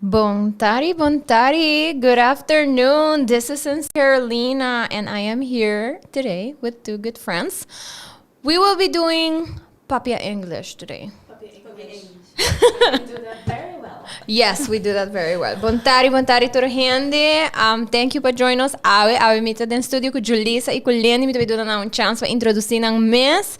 Bon tardi, bon tardi. Good afternoon. This is Since Carolina, and I am here today with two good friends. We will be doing Papia English today. Papia English. We do that very well. Yes, we do that very well. Bon tardi, bon tardi tur hende. Thank you pa join us awe. Awe mi ta den studio ku Julissa i ku Lendy. Mi ta bai duna nan un chance pa introdusí nan mes.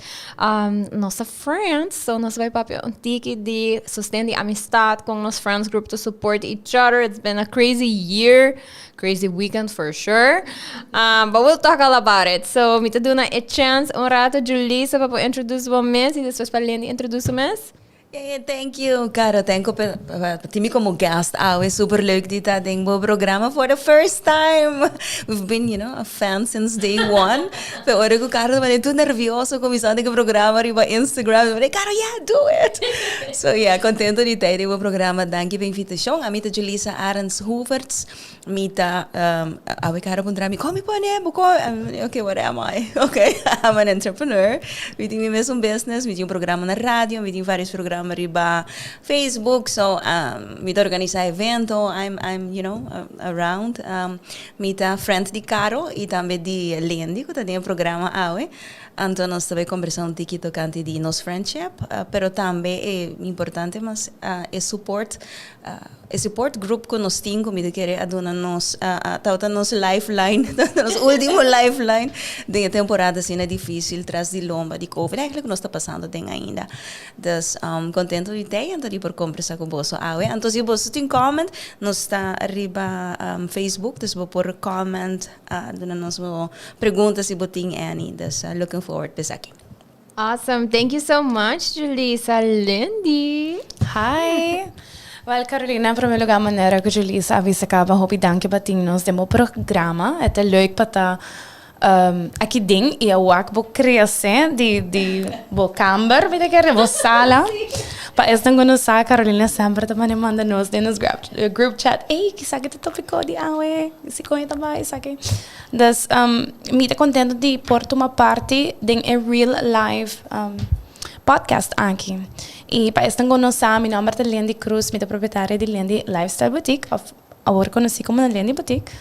Nos ta friends, so nos bai papia un tiki di sosten di amistad kon nos friends group ta support each other. It's been a crazy year, crazy weekend for sure. But we'll talk all about it. So mi ta duna e chance un rato Julissa pa por introduce bo mes y despues pa Lendy introduce su mes. Yeah, yeah, thank you, Caro. Thank you pa tin mi como guest awe. Super leuk di ta den bo programa for the first time. We've been, you know, a fan since day one. Pero ora ku Caro tabata tur nervioso kuminsando den e programa riba Instagram, mi tabata, Caro, yeah, do it! So yeah, contento di ta den bo programa. Danki pa e invitacion. Ami ta Julissa Arends Hoevertsz. Mi ta, awe Caro a puntra mi, kon mi pone bo kon? Ok, what am I? Ok, I'm an entrepreneur. Mi tin mi mes un business, mi tin un programa na radio, mi tin varios programa riba Facebook, so mi ta organisa evento, I'm, I'm, you know, around. Mi ta friend di Caro y tambe di Lendy cu ta den e programa awe. Anto nos ta bay combersa un tiki tocante di nos friendship, pero tambe e importante mas e support E support group ku nos tin ku mi ta kere a duna nos tabata nos lifeline, tabata nos ultimo lifeline den e temporada asina dificil tras di lomba di covid, eigenlijk nos ta pasando den ainda. Dus contento di tei anto di por combersa ku boso awe. Anto si boso tin comment nos ta riba Facebook, dus bo por comment duna nos bo pregunta si bo tin any. Dus looking forward pa esaki. Awesome, thank you so much Julissa. Lindy. Hi. Wel Carolina, en primer lugar manera cu Julissa a bisa caba hopi danki pa tin nos den bo programa. E ta leuk pa ta aki den y a wak bo crece di di bo camber, mi ta kere, bo sala. Pa esnan cu no sa, Carolina semper ta manda manda nos den nos group chat, ey, kisaki ta topico di awe, si con e ta bay esaki. Dus mi ta contento di por tuma parti den e real live podcast aki. Y pa esnan cu no sa, mi nomber ta Lendy Cruz, mi ta propietaria di Lendy Lifestyle Boutique, of awor conoci como Lendy Boutique.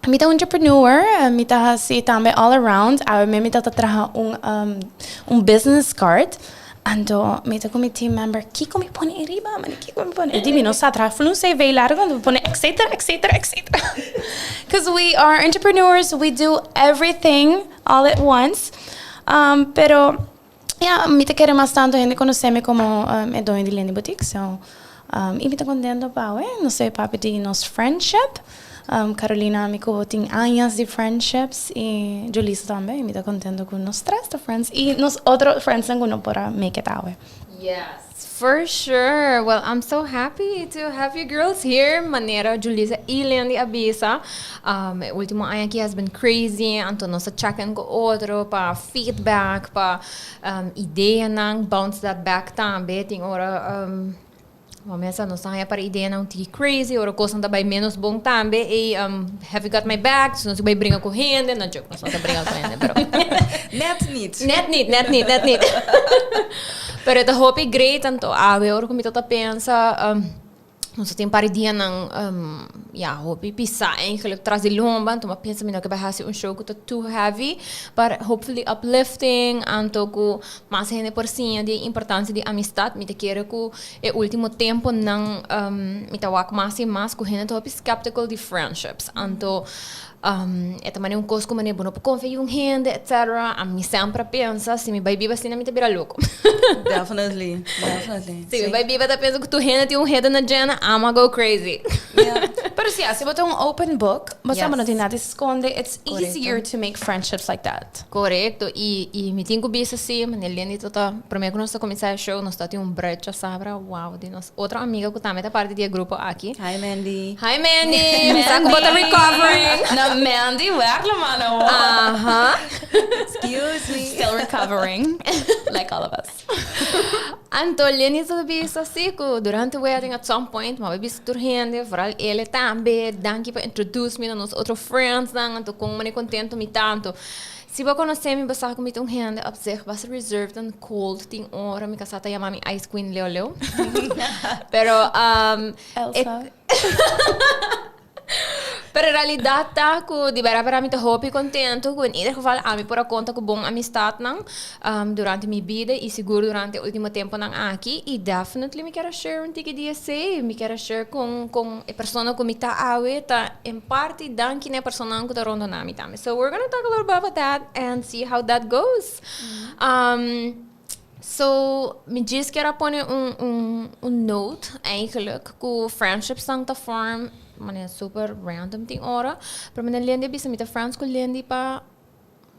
Mi ta un entrepreneur, mi ta haci tambe all around, awe mi ta traha un business card. Anto mi ta ku mi team member, kiko mi pone ariba? Mane kiko mi pone? E di mi no sa traha ful un CV largo anto mi pone etcetera, etcetera, etcetera. Cause we are entrepreneurs, we do everything all at once. Pero, Ja, mi ta kere mas tanto hende conoce mi como e doño di Lendy Boutique. So, y mi ta contento pa awe. Nos ta papia di nos friendship. Carolina, mi cu bo tin añas di friendships y Julissa tambe. Y mi ta contento cu nos tres ta friends. Y nos otro friends cu no por a make it awe. Yes, for sure. Well, I'm so happy to have you girls here. Manera Julissa y Lendy a bisa. E ultimo aña aki has been crazy. Anto nos a check in cu otro pa feedback, pa ideanan, bounce that back tambe. Tin ora bo mesa nos ta haya para ideanan un tiki crazy, ora cosnan ta bay menos bon tambe. Y have you got my back? So nos bay bringa cu hende. No joke, nos no ta bringa cu hende, pero Net niet. Net niet, net niet, net niet. Pero e ta hopi great anto awe ora cu mi ta pensa, nos tin par di dianan ya hopi pisa eigenlijk tras di lomba, anto mi a pensa mi no ke bai haci un show cu ta too heavy, but hopefully uplifting, anto cu mas hende por siña di e importancia di amistad. Mi ta kere cu e ultimo temponan mi ta wak mas y mas cu hende ta hopi skeptical di friendships, anto e ta manera un cos cu manera bo no por confia di un hende, etcetera. Ami semper a pensa si mi bai biba asina mi ta bira loco. Definitely, definitely. Si mi bai biba ta pensa cu tur hende tin un hidden agenda, I'ma go crazy. Yeah. Pero si, si bo ta un open book, bo sa bo no tin nada di sconde, it's easier to make friendships like that. Correcto, y mi tin cu bisa si, manera Lendy ta ta, prome cu nos ta cuminsa e show, nos ta tin un brecha sabra, wow, di nos otro amiga cu tambe ta parti di e grupo aki. Hi Mandy. Hi Mandy, mi sa cu bo ta recovering. No, Mandy, werkelijk man, hoor. Aha. Excuse me. Still recovering, like all of us. Anto Lenny ta bisa si cu durante wedding at some point, mi a bisa tur hende, vooral ele tambe, danki pa introduce mi na nos otro friendsnan, anto con mane contento mi ta, anto si bo conoce mi bo sa cu mi ta un hende op zich basta reserved and cold, tin ora mi casa ta yama mi Ice Queen Leo Leo, pero Elsa. Pero realidad ta cu di bera bera mi ta hopi contento cu in ieder geval ami por a conta cu bon amistadnan durante mi bida y sigur durante e ultimo temponan aki y definitely mi kier a share un tiki di esey, mi kier a share con con e persona cu mi ta awe ta en parti danki na e personanan cu ta rondona mi tambe. So we're gonna talk a little bit about that and see how that goes. So, mi djis kier a pone un, un, un note eigenlijk ku friendships nan ta form manera super random tin ora. Pero mi Lindy a bisa mi ta friends ku Lindy pa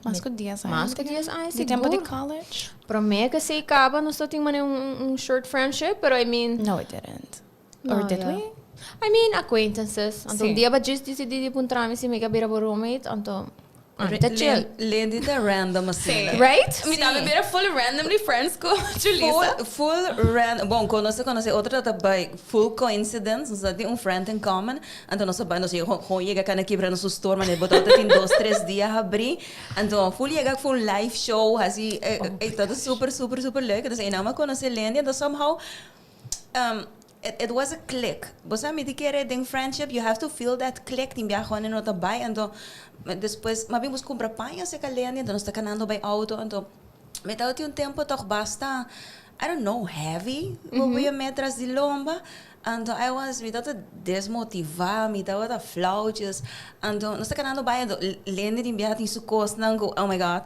Mas ku dies aña. Mas ku dies aña, Di tempo di sigur. college. Prome ku esei kaba nos ta tin manera un, un short friendship, pero I mean. No, we didn't. No, Or did yeah. we? I mean, acquaintances. Anto Sí. un dia ba djis disidí di puntra mi si mi ke bira bo roommate, anto ami ta chill. Lindy ta random asina. Right? Mi tambe bira full randomly friends cu Julissa. Full, full random. Bon, cu nos a conoce otro ta by full coincidence. Nos a tin un friend in common. Anto nos a bai, nos gewoon yega cana kibra nos store, manera bo tabata tin dos, tres dia habri. Anto full yega cu un live show, haci, e tabata super, super, super leuk. Entonces eynan mi a conoce Lindy, anto somehow it, it was a click. Bo sa mi di kere den friendship, you have to feel that click. Tin biaha gewoon e no ta bai, anto despues mi a bin bus cumpra paña cerca Lendy, anto nos ta canando bai auto, anto mi tabatin un tempo toch basta, I don't know, heavy, bo por yam'é tras di lomba. Anto I was, mi tabata desmotiva, mi tabata flauwtjes, anto nos ta canando bai, anto Lendy tin biaha tin su cosnan cu, oh my God,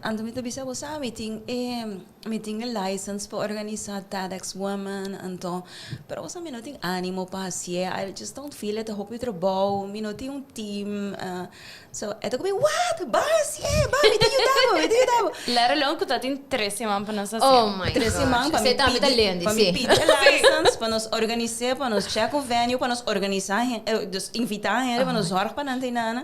anto mi ta bisa bo sa mi tin e. Mi tin e license pa organisa TEDx Women, anto, pero ora mi no tin animo pa hacié, I just don't feel it, ta hopi trabou, mi no tin un team, so e ta cu mi, what? Ban hacié, ban, mi ta yuda bo, mi ta yuda bo. Let alone cu ta tin tres siman pa nos hacié. Oh my Tres siman gosh, pa mi esei tambe ta pidi, Lendy, pa mi sí. pidi e license, pa nos organis'é, pa nos check un venue, pa nos organisa hen, dus invita hende, pa nos zorg pa nan ta inana.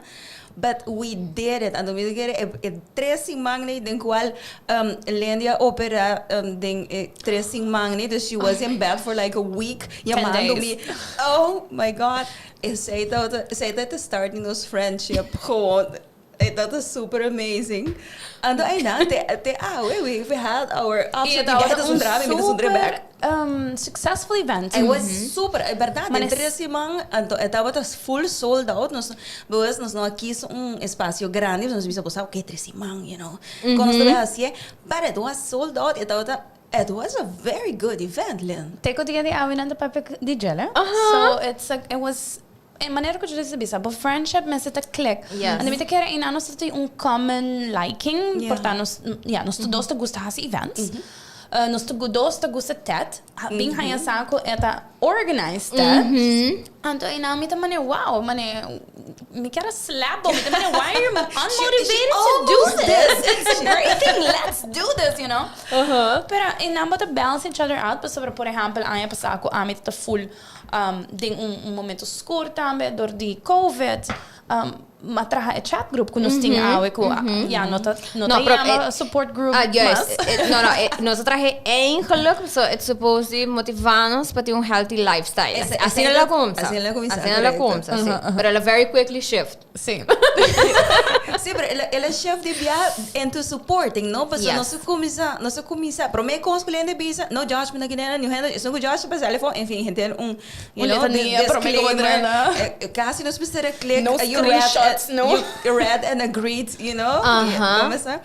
But we did it. Anto mi ta kere e e tres siman ei den cual um Lendy a opera um den e tres siman ei. Dus she was in bed for like a week yamando mi. Oh my God. Esei tabata esei ta e start di nos friendship gewoon. E tabata super amazing. Anto einan te te awe we had our ups Y and e downs. tabata Mi ta un zundra mi, mi ta zundra super bek. Successful event. It was super, e berdad, den Manes. tres siman, anto e tabata full sold out, nos, pues nos no a kis un espacio grandi, nos a bisa bo sa oke tres siman, you know, kon nos ta bay hacié, but it was sold out, e tabata, it was a very good event, Lynn. Te ku dia di awe nan ta papia di djele. So it's a, it was. E manera ku Julissa a bisa, bo friendship mester ta click. Yes. Anto mi ta kere einan nos ta tin un common liking, Yeah. por ta nos, ya, nos tur dos ta gusta hasi events. Nos tur dos ta gusta tet. Bin haña sa ku e ta organize tet. Anto einan mi ta manera, wow, manera, mi kier a slap bo. Mi ta manera, why are you unmotivated to do this? It's a great thing, let's do this, you know? Pero einan bo ta balance each other out, pasobra por ehèmpel aña pasá ku ami ta full Den un momento skur tambe dor di covid m'a traha e chat group ku nos tin awe ku ya no ta no ta yama support group mas. No no nos a traha eigenlijk so it's supposed di motiva nos pa tin un healthy lifestyle. Asina lo kumsa. Asina lo kumsa. Asina lo kumsa si. Pero el a very quickly shift. Sí. Sí, pero el a, el a shift di bia into supporting, no? Pasobra Yes. nos a cuminsa, nos a cuminsa, prome cos cu hende bisa, no judgment aki den, niun hende, esun cu judge pa telefon, en fin, hende un, you Un know, litania prome cu bo disclaimer. drenta. Casi nos mester a click, No you read, screenshots, no. you read and agreed, you know? Aha. Bo mester.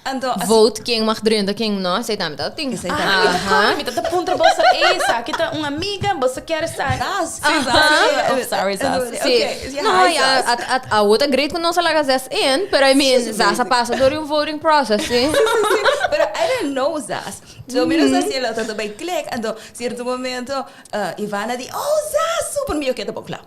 Anto, asi- Vote ken mag drenta, ken no, esei tambe ta tin. Esei tambe. Ah, mi ta corda, mi ta ta puntra boso, ey, esaki ta un amiga, boso kier sa. Sas. Aha. Oh, sorry, Sas. Sí. Okay, yeah, No, hi, ja, Sas. at, at, awo ta great ku nos a laga Zes in, pero I mean, Zas a pasa door un voting process, sí. Pero I didn't know Zas. So mi no sa si el a trata bay click. Anto, cierto momento, Ivana di, oh, Zas, super mi oké ta bon kla.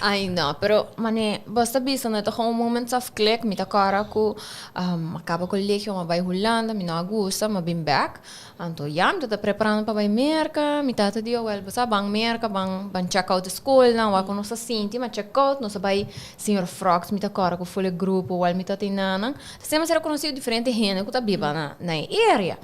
Ay no, pero mane, bos ta bisa no e ta gewoon moments of click, mi ta kòrda ku a kaba kolegio, mi a bai Hulanda, mi no a gusta, mi a bin bèk, anto ya mi ta ta preparando pa bai Merka, mi tata di, oh wèl bo sa ban Merka, ban ban check out e skolnan, wak ku nos ta sinti, mi a check out, nos a bai Señor Frogs, mi ta kòrda ku ful e grupo, wèl mi ta tin nan, asina mi a ser konosí diferente hende ku ta biba na na e area.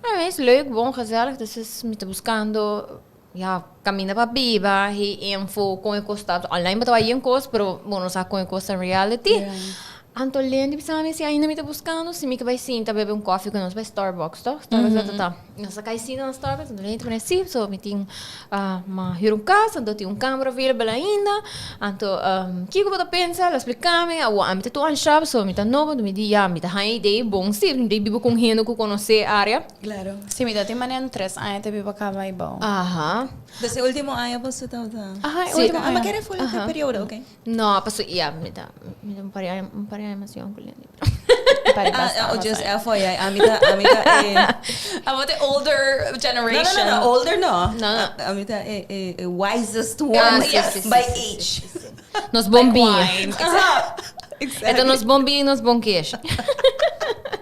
Anyway, es leuk, bon, gezellig, dus es mi ta buskando Ya, caminda pa biba, he info con e cos ta. Online bo ta bay yen cos, pero bo no sa con e cos ta en reality. Anto Lendy bisa mi si ainda mi ta buscando, si mi ke bay sinta bebe un koffie cu nos bay Starbucks, toch? Starbucks ta ta. Nos a cay sinta na Starbucks, anto Lendy ta pone si, so mi tin ma huur un cas, anto tin un camber available ainda. Anto kico bo ta pensa? El a splica mi, awor ami ta tur anshá, so mi ta nobo, anto mi di ya, mi ta haña idee bon si, mi ta biba cu un hende cu conoce e area. Claro. Si mi ta tin manera un tres aña ta biba caba y bou. Aha. Dus e ultimo aña boso tabata? Aha, e Sí. ultimo Ah, ma aña. kere fue e periodo, ok. No, paso ya, mi ta, mi ta un par di aña, un par di aña mas yong ku Lendy. Un par di Ah, basta oh, mas just aña. FYI, ami ta, ami ta e... Abo ta older No, no, generation. no, no, older no. No, no. Ami ta e, e, e wisest one Ah, sí, sí, sí, by sí, sí, age. Nos bon biña. Wine. Aha, E ta exactly. nos bon biña y nos bon kesh.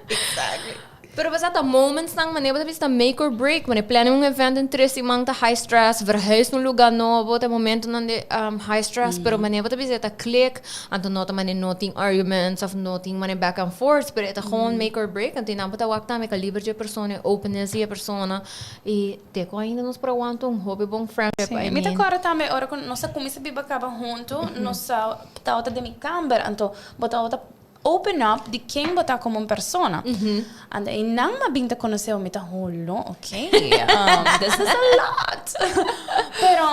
Exactly. Pero bo sa ta momentsnan manera bo ta bisa ta make or break, manera planning un event den tres siman ta high stress, verhuis na un luga nobo ta momentonan di high stress, pero manera bo ta bisa e ta click, anto no ta manera no tin arguments of no tin manera back and forth, pero e ta gewoon make or break, anto nan bo ta wak tambe kaliber di e persona, e openness di e persona, y te cu ainda nos por awanta un hopi bon friendship, Sí, I mi ta mean. corda tambe ora cu nos a cuminsa biba caba hunto, nos a tabata den mi camber, anto bo tabata Open up di ken bo ta como un persona. Anto einan m'a bin ta conoce bo, mi ta holo, ok, this is a lot. Pero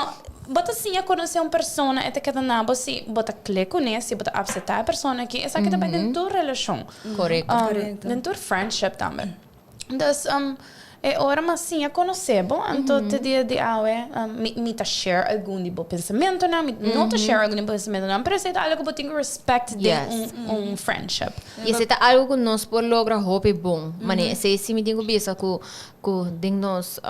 bo ta siña conoce un persona, e ta keda na bo si bo ta click cune, si bo ta acepta e persona aki, esaki ta bai den tur relacion. Correcto. Den tur friendship tambe. Dus e ora m'a siña conoce bo, anto te dia di awe mi mi ta share algun di bo pensamentonan, mi no ta share algun di bo pensamentonan, pero esei ta algo ku bo tin ku respect den un un friendship. Y esei ta algo ku nos por logra hopi bon. Mane esei si mi tin ku bisa ku ku den nos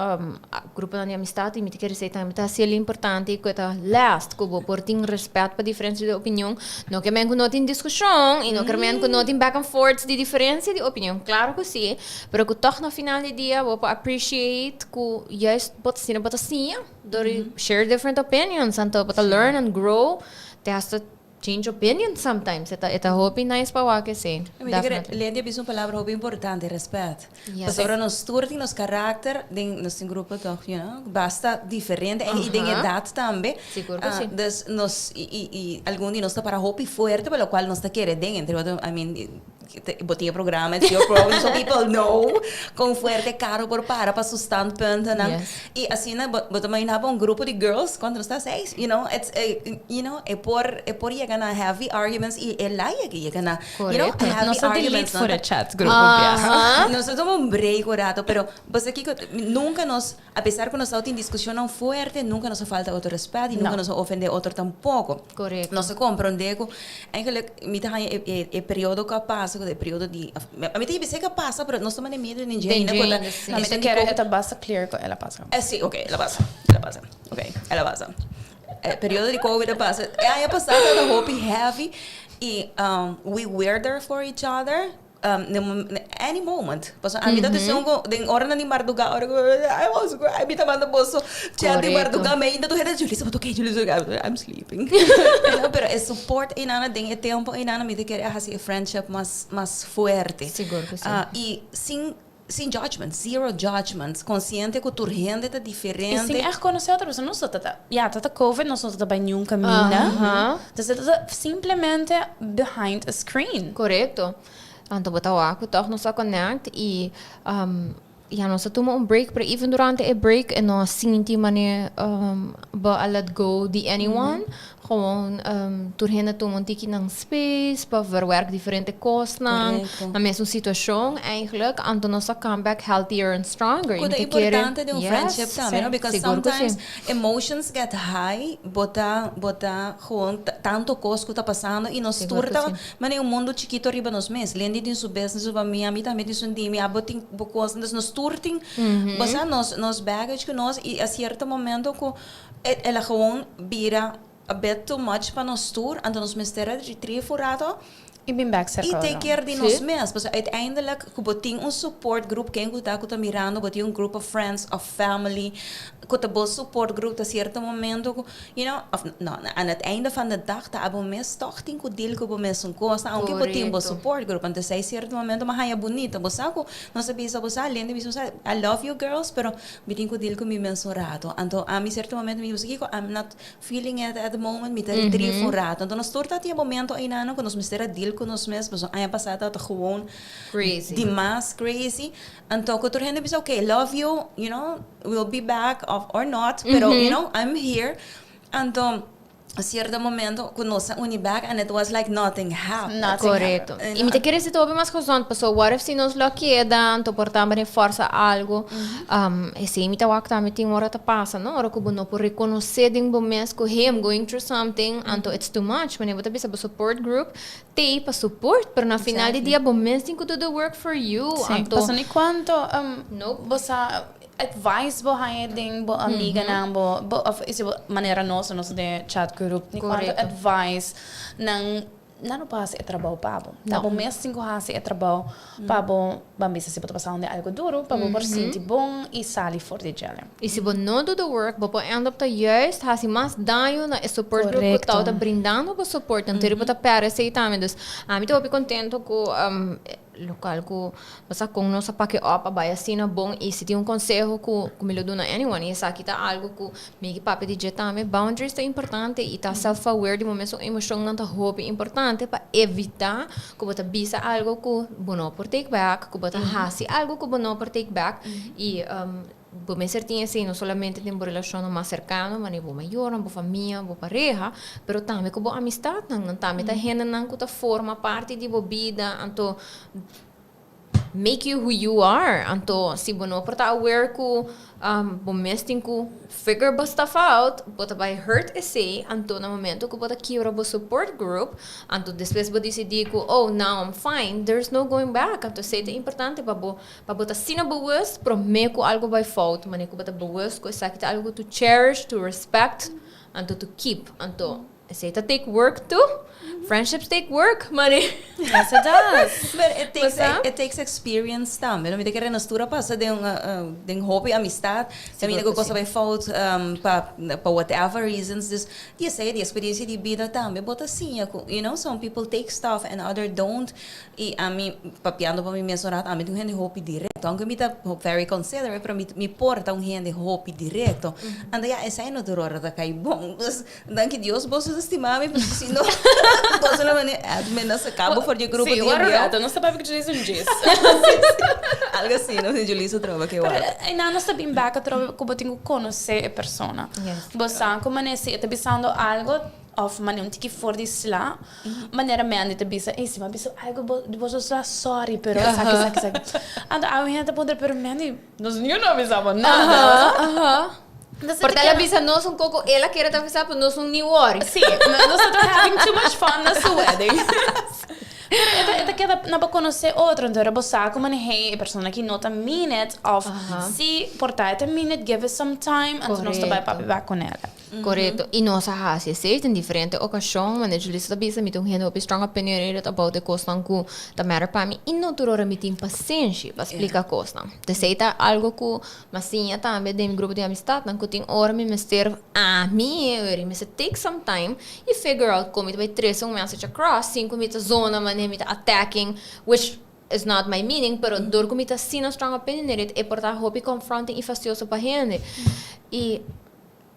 gruponan di amistad y mi ta kere esei tambe ta hasiel importante ku e ta last ku bo por tin respet pa diferencia di opinion. No ke men ku no tin diskushon i no ke men ku no tin back and forth di diferensia di opinion, klaro ku si, pero ku tòg na final di dia bo por appreciate ku juist bo ta asina bo ta siña dor di share different opinions, anto bo ta learn and grow te hasta change opinions sometimes, e ta e ta hopi nice pa wak esei, Mi ta kere definitely. Lendy a bisa un palabra hopi importante, respet. Yes. Pasobra nos tur tin nos karakter den nos tin grupo toch, you know, basta diferente en y den edad tambe. Sigur ku si. Dus nos y y y algun di nos ta para hopi fuerte pa locual nos ta kere den, entre otro, I mean. Bo tin e programa, it's your program, so people know con fuerte Caro por para pa su standpuntennan. Y asina bo bo ta imagina bo un grupo di girls, cuanto nos ta? Seis, it's e por yega na heavy arguments y e la yega yega na heavy Nos a delete arguments. for a chat group biaha. Nos a tuma un break un rato, pero basta kiko, nunca nos, a pesar cu nos tin discusionnan fuerte, nunca nos a falta otro respet y nunca No. nos a ofende otro tampoco. Nos a comprende cu eigenlijk mi ta haña e periodo cu a pasa, cu e periodo di, ami ta bisa cu a pasa, pero nos ta manda medio den Den dje, dje, si. No, mi ta kere e ta basta clear cu el a pasa. Si, ok, el a pasa. El a pasa. Ok, el a pasa. E periodo di COVID a pasa. E aña pasa tabata hopi heavy y we were there for each other any moment. Pasobra ami ta dicion cu den oranan di marduga, ora cu I was cry, mi ta manda boso chat di marduga, mi ainda tur hende, "Julissa, bo ta okay? Julissa, I'm sleeping." Pero e support einana den e tempo einana mi ta kere a haci e friendship mas fuerte. Sigur cu si. Y sin judgment, zero judgment, consciente cu tur hende ta Y diferente. sin echt conoce otro persona, nos ta, ja, ta COVID, nos no ta bay ningun caminda. Dus het is simplemente behind a screen. Correcto. Anto bo ta wak toch nos a connect y ja, nos a tuma un break, pero even durante e break e no a sinti mane bo a let go di anyone. Gewoon tur hende tuma un tiki nan space pa verwerk diferente cosnan. Na mesun situacion eigenlijk. Anto nos a come back healthier and stronger. Cu ta importante den un friendship tambe, no? Because Sigur cu sometimes si. Emotions get high, bo ta gewoon tanto cos cu ta pasando y nos Sigur tur cu ta si. mane un mundo chikito riba nos mes. Lindy tin su business, su famia, ami tambe tin su dimi, abo tin bo cos, dus nos tur tin, bo sa, nos baggage cu nos y a cierto momento cu el a gewoon bira a bit too much pa nos tur, anto nos mester a retrieve un rato Y bin back y cerca. Take care di Si. nos mes. Pasobra uiteindelijk, cu bo tin un support group, ken cu ta mirando, bo tin un group of friends, of family, cu ta bo support group, ta cierto momento, cu, of, no, aan het einde van de dag, ta abo mes toch tin cu deal cu bo mes un cos, aunke bo tin bo support group, anto sei cierto momento, m'a haya bunita, bo sa cu, no sa bisa, bo sa, Lindy bisa, bo sa, "I love you girls, pero mi tin cu deal cu mi mes un rato." Anto, ami cierto momento, mi bisa, "Kiko, I'm not feeling it at the moment, mi ta retrieve un rato." Anto, nos tur ta tin momento einan, cu nos mester a deal cu nos mes, pasobra aña pasa ta gewoon Crazy. Dimas crazy. Anto, cu tur hende bisa, "Okay, love you, we'll be back of, or not, pero, I'm here." Anto, a cierto momento, cu nos a uni back, and it was like nothing happened. Nothing. Correcto. Y mi ta kere si ta mas gezond, paso what if si nos lo keda, anto por tambe forsa algo. E si mi ta wak tambe tin ora ta pasa, no? Ora cu bo no por reconoce den bo mes cu, "Hey, I'm going through something," anto it's too much. Wanneer bo ta bisa bo support group, t'ey pa support, pero na final di dia bo mes tin cu do the work for you. Si, Anto, paso ni cuanto Nope. bo sa advice bo haya den bo amiga nan bo of is bo manera nos den chat group ni cuanto advice nan no por haci e trabou pa bo. No. Ta bo mes tin cu haci e trabou pa bo ban bisa si bo ta pasando di algo duro pa bo por sinti bon y sali for di dje. Y si bo no do the work, bo por end up ta juist haci mas daño na e support group cu ta brindando bo support. Anto mm -hmm. ta perde esey tambe. Dus, ami ta hopi contento cu local cu basta con nos a pak op a bay asina bon y si tin un conseho cu mi lo duna anyone y esaki ta algo cu mi ki papia di dje tambe: boundaries ta importante y ta self aware di momento emocionnan ta hopi importante pa evita cu bo ta bisa algo cu bo no por take back, cu bo ta hasi algo cu bo no por take back. Y bo mester tin esey no solamente den bo relacion mas cercano, ma bo mayor, bo famia, bo pareha, pero tambe cu bo amistadnan, nan tambe ta hendenan cu ta forma parti di bo bida, anto make you who you are. Anto, si bo no por ta aware cu bo mes tin cu figure bo stuff out, bo ta bay hurt esey, anto na momento cu bo ta kibra bo support group, anto despues bo decidi cu, "Oh, now I'm fine," there's no going back. Anto, esey ta importante pa bo ta asina bewust, prome cu algo bay fout, mane cu bo ta bewust cu esaki ta algo to cherish, to respect, anto to keep. Anto, esey ta take work too. Friendships take work, money. Yes, it does. But it takes Basta? it takes experience tambe. No mi ta kere nos tur a pasa den hopi amistad. Tambe Sigur cu cu cos si. Bay fout pa whatever reasons. Dus di esey di experiencia di bida tambe. Bo ta siña cu some people take stuff and other don't. Y ami, papiando pa mi mes rato, ami ta un hende hopi directo. Aunke mi ta very considerate, pero mi por ta un hende hopi directo. Anto ja, esey no tur ora ta cay bon. Dus, danki Dios, boso ta stima mi, pero si no. Boso lo mane admin na saca bo for di e grupo Sí, di ora enviao. rato, nos ta papia cu Julissa un djis. Algo asina, nos tin Julissa trobe ke Pero wak. einan nos ta bin bek atrobe cu bo tin cu conoce e persona. Yes. Bo sa cu mane si e ta bisando algo of mane un tiki for di sla, manera Mandy ta bisa, ey si mi a bisa algo bo di boso sla, sorry, pero esaki, esaki, esaki. Anto awe hende ta puntra, pero Mandy, nos niun no a bisa bo nada. Aha. Entonces, Por te el a keda- bisa nos un coco, el a kere ta bisa, pero nos un ni worry. Sí, nos ta having too much fun na su wedding. Pero e ta keda na bo conoce otro, entonces bo sa como hey, e persona aki no ta mean it, of si por ta e ta mean it, give it some time, entonces nos ta bai papia bek con el. Correcto. Y nos a haci esey den diferente ocasion, manera Julissa ta bisa, mi ta un hende hopi strong opinionated about e cosnan cu ta matter pa mi, y no tur ora mi tin pasenshi pa splica cosnan. Esey ta algo cu M'a siña tambe den mi grupo di amistadnan ku tin ora mi mester ami e ora mi mester take some time i figure out kon mi ta bai trese un message across sin ku mi ta zona manera mi ta attacking which is not my meaning pero dor ku mi ta asina strong opinionated e por ta hopi confronting i fastioso pa hende i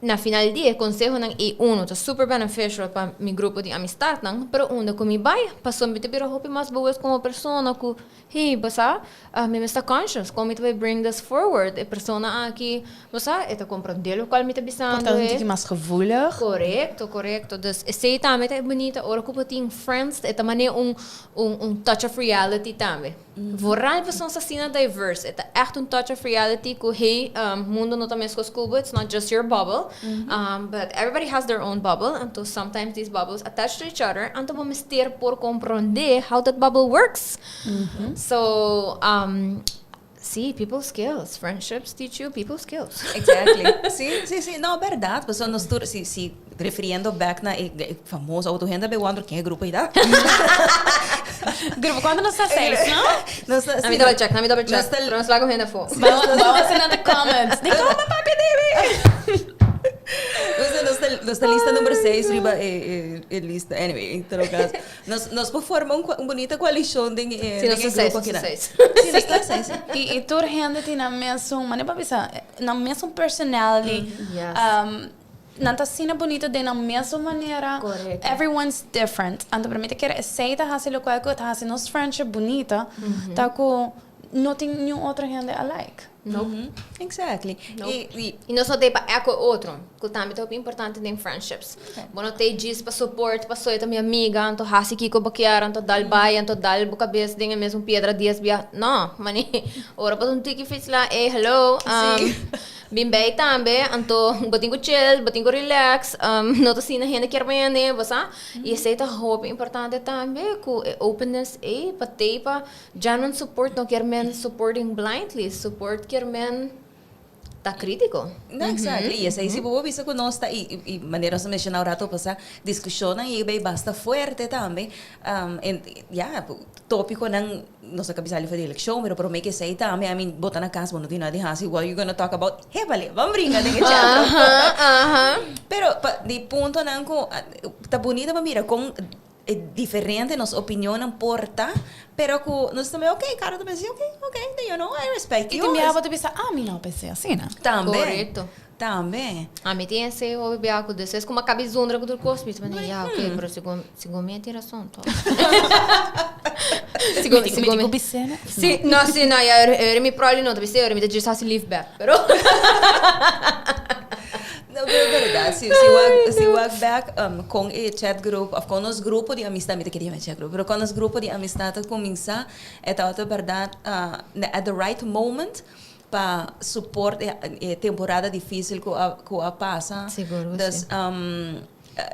Na final di e konsehonan ei unu ta super beneficial pa mi grupo di amistadnan, pero unda ku mi bai, pasobra mi ta bira hopi mas bewust komo persona ku, hey, bo sa, mi mester ta conscious kon mi ta bai bring this forward, e persona aki, bo sa, e ta komprondé lokual mi ta bisando Por ta un e. tiki mas gevoelig. Korekto, korekto. Dus esei tambe ta e bunita ora ku bo tin friends, e ta manera un un un touch of reality tambe. Vooral pasobra nos asina diverse. E ta echt un touch of reality ku hey, mundo no ta meskos ku bo, it's not just your bubble. But everybody has their own bubble, anto sometimes these bubbles attach to each other, anto bo mester por komprondé how that bubble works. So, sí, people skills, friendships teach you people skills. Exactly. Sí, sí, sí. No, berdad. Pasobra nos tur, si, si, refiriendo back na e, e famoso auto hende be wonder ken e grupo ei ta. Grupo cuanto nos ta seis, no? Nos ta, Let me double check, let me double check. Nos ta- Pero nos laga hende afó. Vamos, vamos a hacer the comments. Di como papi debe. Nos ta lista number 6 riba e, e, e lista. Anyway, en todo caso. Nos por forma un bunita coalicion den e Si, nos den ta e seis, grupo nos ta akinan. seis. Si, nos ta seis. I tur hende tin nan mesun, manera pa bisa, nan mesun personality. Yes. Nan ta asina bunito den nan mesun manera. Correcto. Everyone's different. Anto pa mi ta kere esey ta haci locual cu ta haci nos friendship bunita, ta cu no tin niun otro hende alike. Nope. Exactly. Nope. I I nos no ta pa echo otro, cu tambe ta hopi importante den friendships. Bo no ta djis pa support, paso e ta mi amiga, anto haci kico bo kier, anto dal bay, anto dal bo cabes den e mesun piedra dies bia. No, mani, ora bo ta un tiki fits la, ey, hello, bin bay tambe, anto bo tin cu chill, bo tin cu relax, no ta asina hende kier bende, bo sa. I esey ta hopi importante tambe, cu e openness ey pa tey pa Genuine support no kier men supporting blindly, support kier men ta critico. No, exactly. I esei si bo bisa ku nos ta, i manera nos a menshoná un rato pasá, diskushonnan i bay basta fuerte tambe. En ya, tópikonan, nos a kabisa for di elekshon, pero promé ke esei tambe, I mean, bo ta na kas, bo no tin nada di hasi, what you gonna talk about? Hébale, ban bringa den e chat. Pero pa di puntonan ku ta bunita pa mira kon E diferente nos opinionnan por ta, pero cu nos ta mira, ok, Caro ta pensa, ok, ok, you know, I respect Y you. tin biaha bo ta bisa, ah, mi no pensé asina. Tambe. Correcto. Tambe. Ami tin ese hopi biaha cu despues cu mi a cabi zundra cu tur cos, mi ta manda, ya, ok, pero segun, segun mi e tin razon toch. Segun, Mi segun tin mi. cu bis'é, no? Si, no, si, no, ya, ora mi probably no ta bis'é, ora mi ta djis haci lief bek, pero. No, pero berdad, si, si wak, si wak back con e chat group of con nos grupo di amistad, mi ta kere yama chat group, pero con nos grupo di amistad ta cuminsa, e tabata berdad at the right moment pa support e, e temporada dificil cu a, cu a pasa. Sigur cu Dus, si.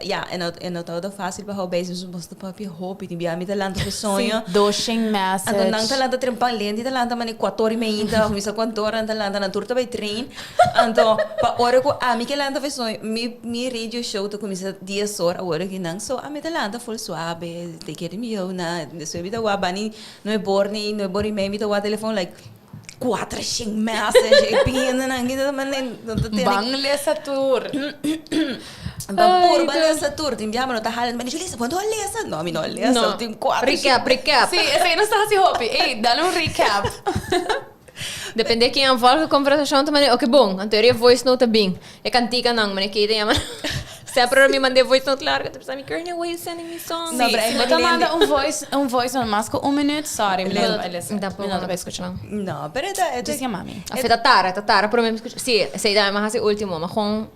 Ya, e no, e no tabata facil pa hou bezig, dus nos ta papia hopi, tin bia mi ta lanta ku soño. Sí, doshen message. Anto nan ta lanta trempan, Lendy ta lanta mane kuator i meinta, of mi sa kuantu ora nan ta lanta, nan tur ta bai train. Anto, pa ora ku ami ke lanta for soño, mi, mi radio show ta kuminsa dies or awor aki nan, so ami ta lanta ful suabe, te kere mi yow na, despues mi ta wak bani nuebe or ni nuebe or i mei mi ta wak telefon like Cuatro shen message e piendanan ki ta manda no ta tene. Ban lesa tur. Ban purba lesa tur. Tin biaha no ta hala manda Julissa bo no a lesa. No mi no a lesa. No. Tin cuatro Recap, recap. Si, esei nos ta hasi hopi. Ey, dale un recap. Depende ken a volg e conversacion ta manda, oke bon, anto e voice note ta bin. E canticanan, manda ke ta yama. Semper mi mand'é voice note largo, ta bisa mi, Girl, why you sending me songs? No, Si, pero si bo eigenlijk ta Lindy- manda un voice note mas ku un minuut, sorry, mi no ta bai listen. Tampoco Mi no ta no bai ta skucha. No, pero e ta Just yama mi. Of e ta tara, pero mi skucha. Si, esei ta mas hasi último, ma gewoon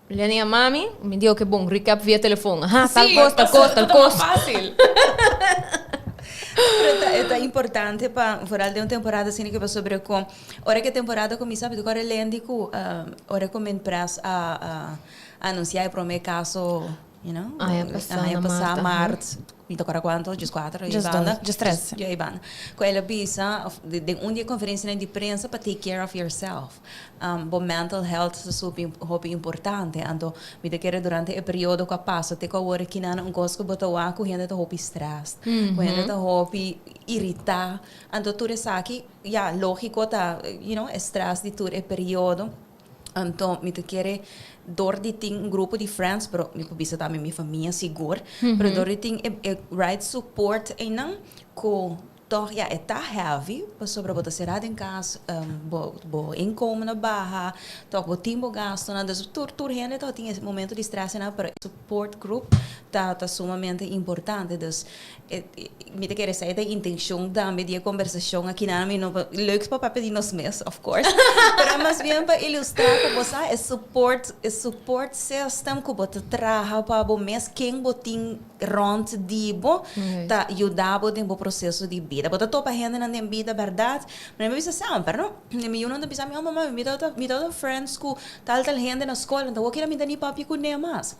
Lenny a mami, mi di oké bon, recap via telefon. Aha, tal kos, tal kos, tal kos. Fásil. Pero e ta importante pa vooral den un temporada asina ku sobre ku ora ku e temporada kuminsá, mi ta kòrda Lendy ku ora ku Minpres a anunsiá e promé kaso Aña pasá aña na pasá maart, aha. Maart, mi ta kòrda kuantu, 14, Just banda. dos, 13. Ja, banda. Ku el a bisa, of den un di e konferensianan di prensa pa take care of yourself. Bo mental health ta super hopi importante. Anto, mi ta kere durante e periodo ku a pasa te ku awor kinan un kos ku bo ta wak ku hende ta hopi stressed, ku hende ta hopi iritá. Anto tur esaki, ja, lógiko ta, e stress di tur e periodo. Anto, mi ta kere dor di tin un grupo di friends, pero mi por bisa tambe mi famia sigur, pero dor di tin e right support einan ku toch, ja, e ta heavy, pasobra bo ta será den kas, bo inkomen a baha, toch bo tin bo gastonan, dus tur hende toch tin e momento di stress einan, pero e support group ta sumamente importante. Dus mi ta kere esei ta e intenshon tambe di e kombersashon akinan. Mi no leuk pa papia di nos mes, of course, pero mas bien pa ilustrá ku bo sa e support system ku bo ta traha pa bo mes, ken bo tin rònt di bo, ta yuda bo den bo proseso di bida. Bo ta topa hendenan den bida, bèrdat? Pero mi bisa semper, no? Mi yunan ta bisa mi, "Oh mama, mi ta friends ku tal tal hende na skol, anto awor kila mi ta ni papia kuné mas."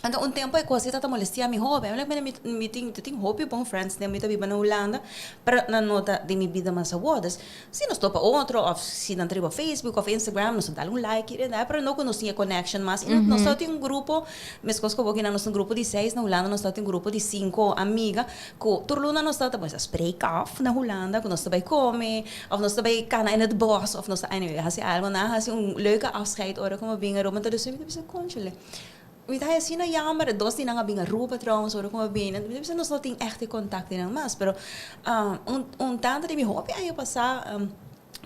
Anto un tempu e kos ei ta molestia mi hopi. Mi like, mi tin hopi bon friends den mi ta biba na Hulanda, pero nan no ta den mi bida mas awor. Dus si nos topa otro òf si nan ta riba Facebook òf Instagram, nos ta dal un like hier en daar, pero no ku nos tin e connection mas. I nos ta tin un grupo, meskos ku awor kinan nos tin un grupo di seis na Hulanda, nos ta tin un grupo di sinku amiga ku tur luna nos ta ta spreek af na Hulanda ku nos ta bai kome òf nos ta bai kana in het bos òf nos ta, anyway, hasi algo. Nan a hasi un leuke afscheid ora ku mi a bin Aruba. Anto dus mi ta bisa, "Kónchale, mi ta asina jammer." Dos di nan a bin Aruba trouwens ora ku mi a bini. Mi ta bisa nos no tin ègt e kontaktonan mas, pero un tante di mi hopi aña pasá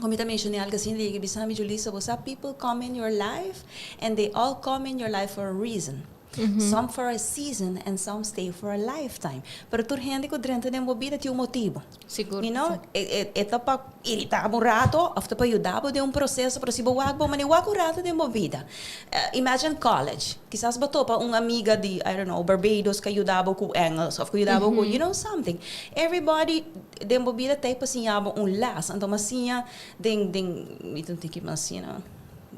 ku mi ta menshoná algu asina, di bisa mi, "Julissa, bo sa, people come in your life and they all come in your life for a reason. Some for a season and some stay for a lifetime." Pero tur hende ku drenta den bo bida tin un motibu. Sigur. E ta pa iritá un rato òf ta pa yuda bo den un proseso, pero si bo wak bo manera wak un rato den bo bida. Imagine college. Kisas bo topa un amiga di, I don't know, Barbados ku a yuda bo ku Engels òf ku yuda bo ku something. Everybody den bo bida ta pa siña bo un les. Anto m'a siña den mi ta tin ki mas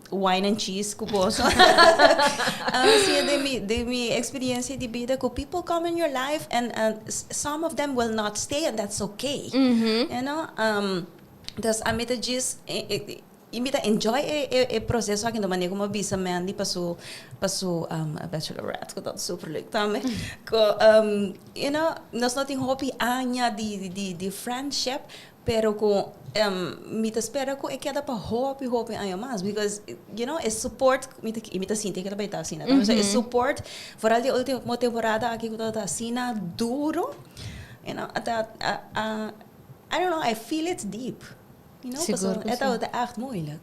wine and cheese ku boso. Siña den mi eksperensia di bida ku people come in your life and some of them will not stay and that's okay. Dus ami ta djis i mi ta enjoy e proseso aki, manera ku mi a bisa Mandy pa su bachelorette, ku ta super leuk tambe. Ku nos no tin hopi aña di friendship, pero ku mi ta spera ku e keda pa hopi hopi aña mas because e support mi ta sinti ku ta bai ta asina. E support vooral di último temporada aki ku ta asina duro, ta, I don't know, I feel it deep. Sigur Pasobra e tabata echt moeilijk.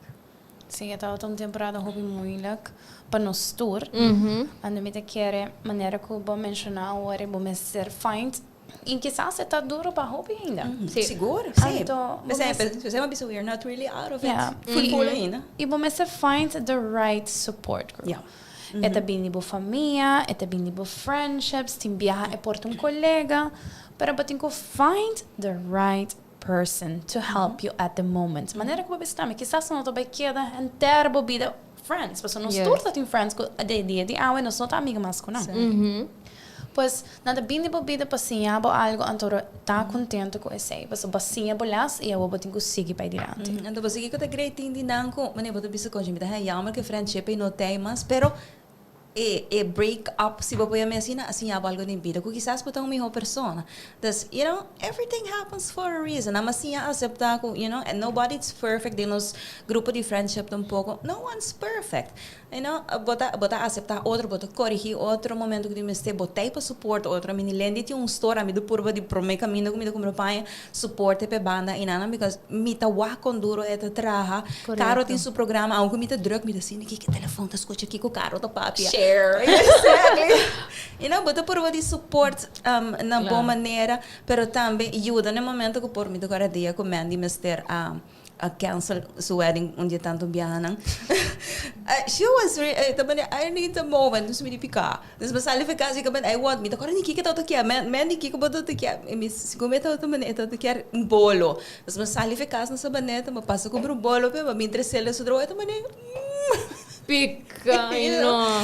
Si, tabata un temporada hopi moeilijk pa nos tur. Anto mi ta kere manera ku bo a menshoná awor, bo mester find i kisas ta duro pa hopi ainda. Si. Sigur, si. Anto, Bo bisa, we are not really out of it. Full full ainda. I bo mester find the right support group. E ta bin di bo famia, e ta bin di bo friendships, tin biaha e por ta un kolega, pero bo tin ku find the right person to help you at the moment. Manera ku bo bisa tambe, kisas no ta bai keda henter bo bida friends, pasobra nos tur ta tin friends ku di dia di awe nos no ta amiga mas ku nan. Pues, nan ta bin di bo bida pa siña bo algo, anto ta kontentu ku esei. Pasobra bo siña bo les i awor bo tin ku sigui pa dilanti. Anto bo sigui ku ta great tin di nan ku, manera bo ta bisa konchi, mi ta haña jammer ku e friendship ei no t'ei mas, pero e break up, si bo por yama asina, a siña bo algo den bida, ku kisas bo ta un mihó persona. Dus, everything happens for a reason. Ami a siña aseptá ku, and nobody's perfect den nos grupo di friendship tampoko. No one's perfect. Bo ta aseptá otro, bo ta korigí otro momento ku tin mester, bo t'ei pa support otro. Mi ni Lendy tin un store, ami ta purba di promé kaminda ku mi ta kumpra paña, support p'e banda einan, because mi ta wak kon duro e ta traha. Caro tin su programa, aunke mi ta druk, mi ta sinti kiko telefon ta skucha, kiko Caro ta papia. Share. there. Exactly. Bo ta purba di support na bon manera, pero tambe yuda na momento ku por mi ta kòrda dia ku Mandy mester a cancel su wedding un dia tantu biahanan. She was re ta manda, "I need a moment," dus mi di pika. Dus mi sali for kas i I want, mi ta kòrda ni kiko e tabata kier. Mandy, kiko bo tabata kier? I mi segun mi e tabata manda e tabata kier un bolo. Dus mi sali for kas na Sabaneta, mi pasa kumpra un bolo p'e, mi a bin tresel su droga, e ta manda. Pika, I no.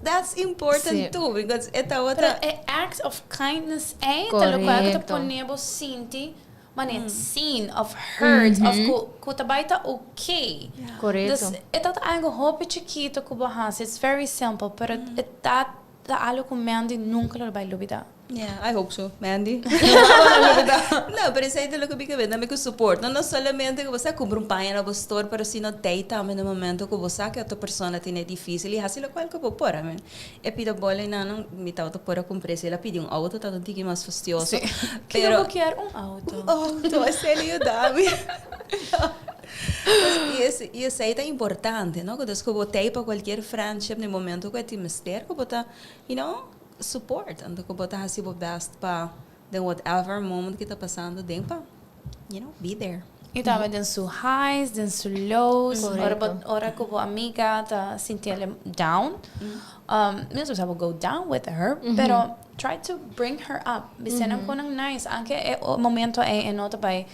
That's important too, because e tabata. Pero e act of kindness ei ta lokual ku ta pone bo sinti manera seen of heard of ku ta bai ta okay. Dus e ta algu hopi chikito ku bo hasi, it's very simple, pero e ta algu ku Mandy nunka lo bai lubida. Yeah, I hope so, Mandy. No, pero esei ta loke mi ke benta, mi ku support. No, no solamente ku bo sa kumpra un paña na bo store, pero sino tei tambe na momento ku bo sa ku e otro persona tene dificil i hasi lokual ku bo por. I mean, e pida bola i nan, mi tabata por a kumpra si el a pidi un auto tabata un tiki mas fastioso. Sí. Pero bo kier un auto? Un auto, esei lo yuda mi. I esei ta importante, no? Ku ku bo tei pa kualkier friendship na e momento ku e tin mester ku bo ta support. Anto ku bo ta hasi bo best pa den whatever moment ku ta pasando den pa be there. I tambe den su highs, den su lows. Ora bo, ora ku bo amiga ta sintiele down, mi no sa bo go down with her, pero try to bring her up. Bis'é nan konan nice, anke e momento ei e no ta bai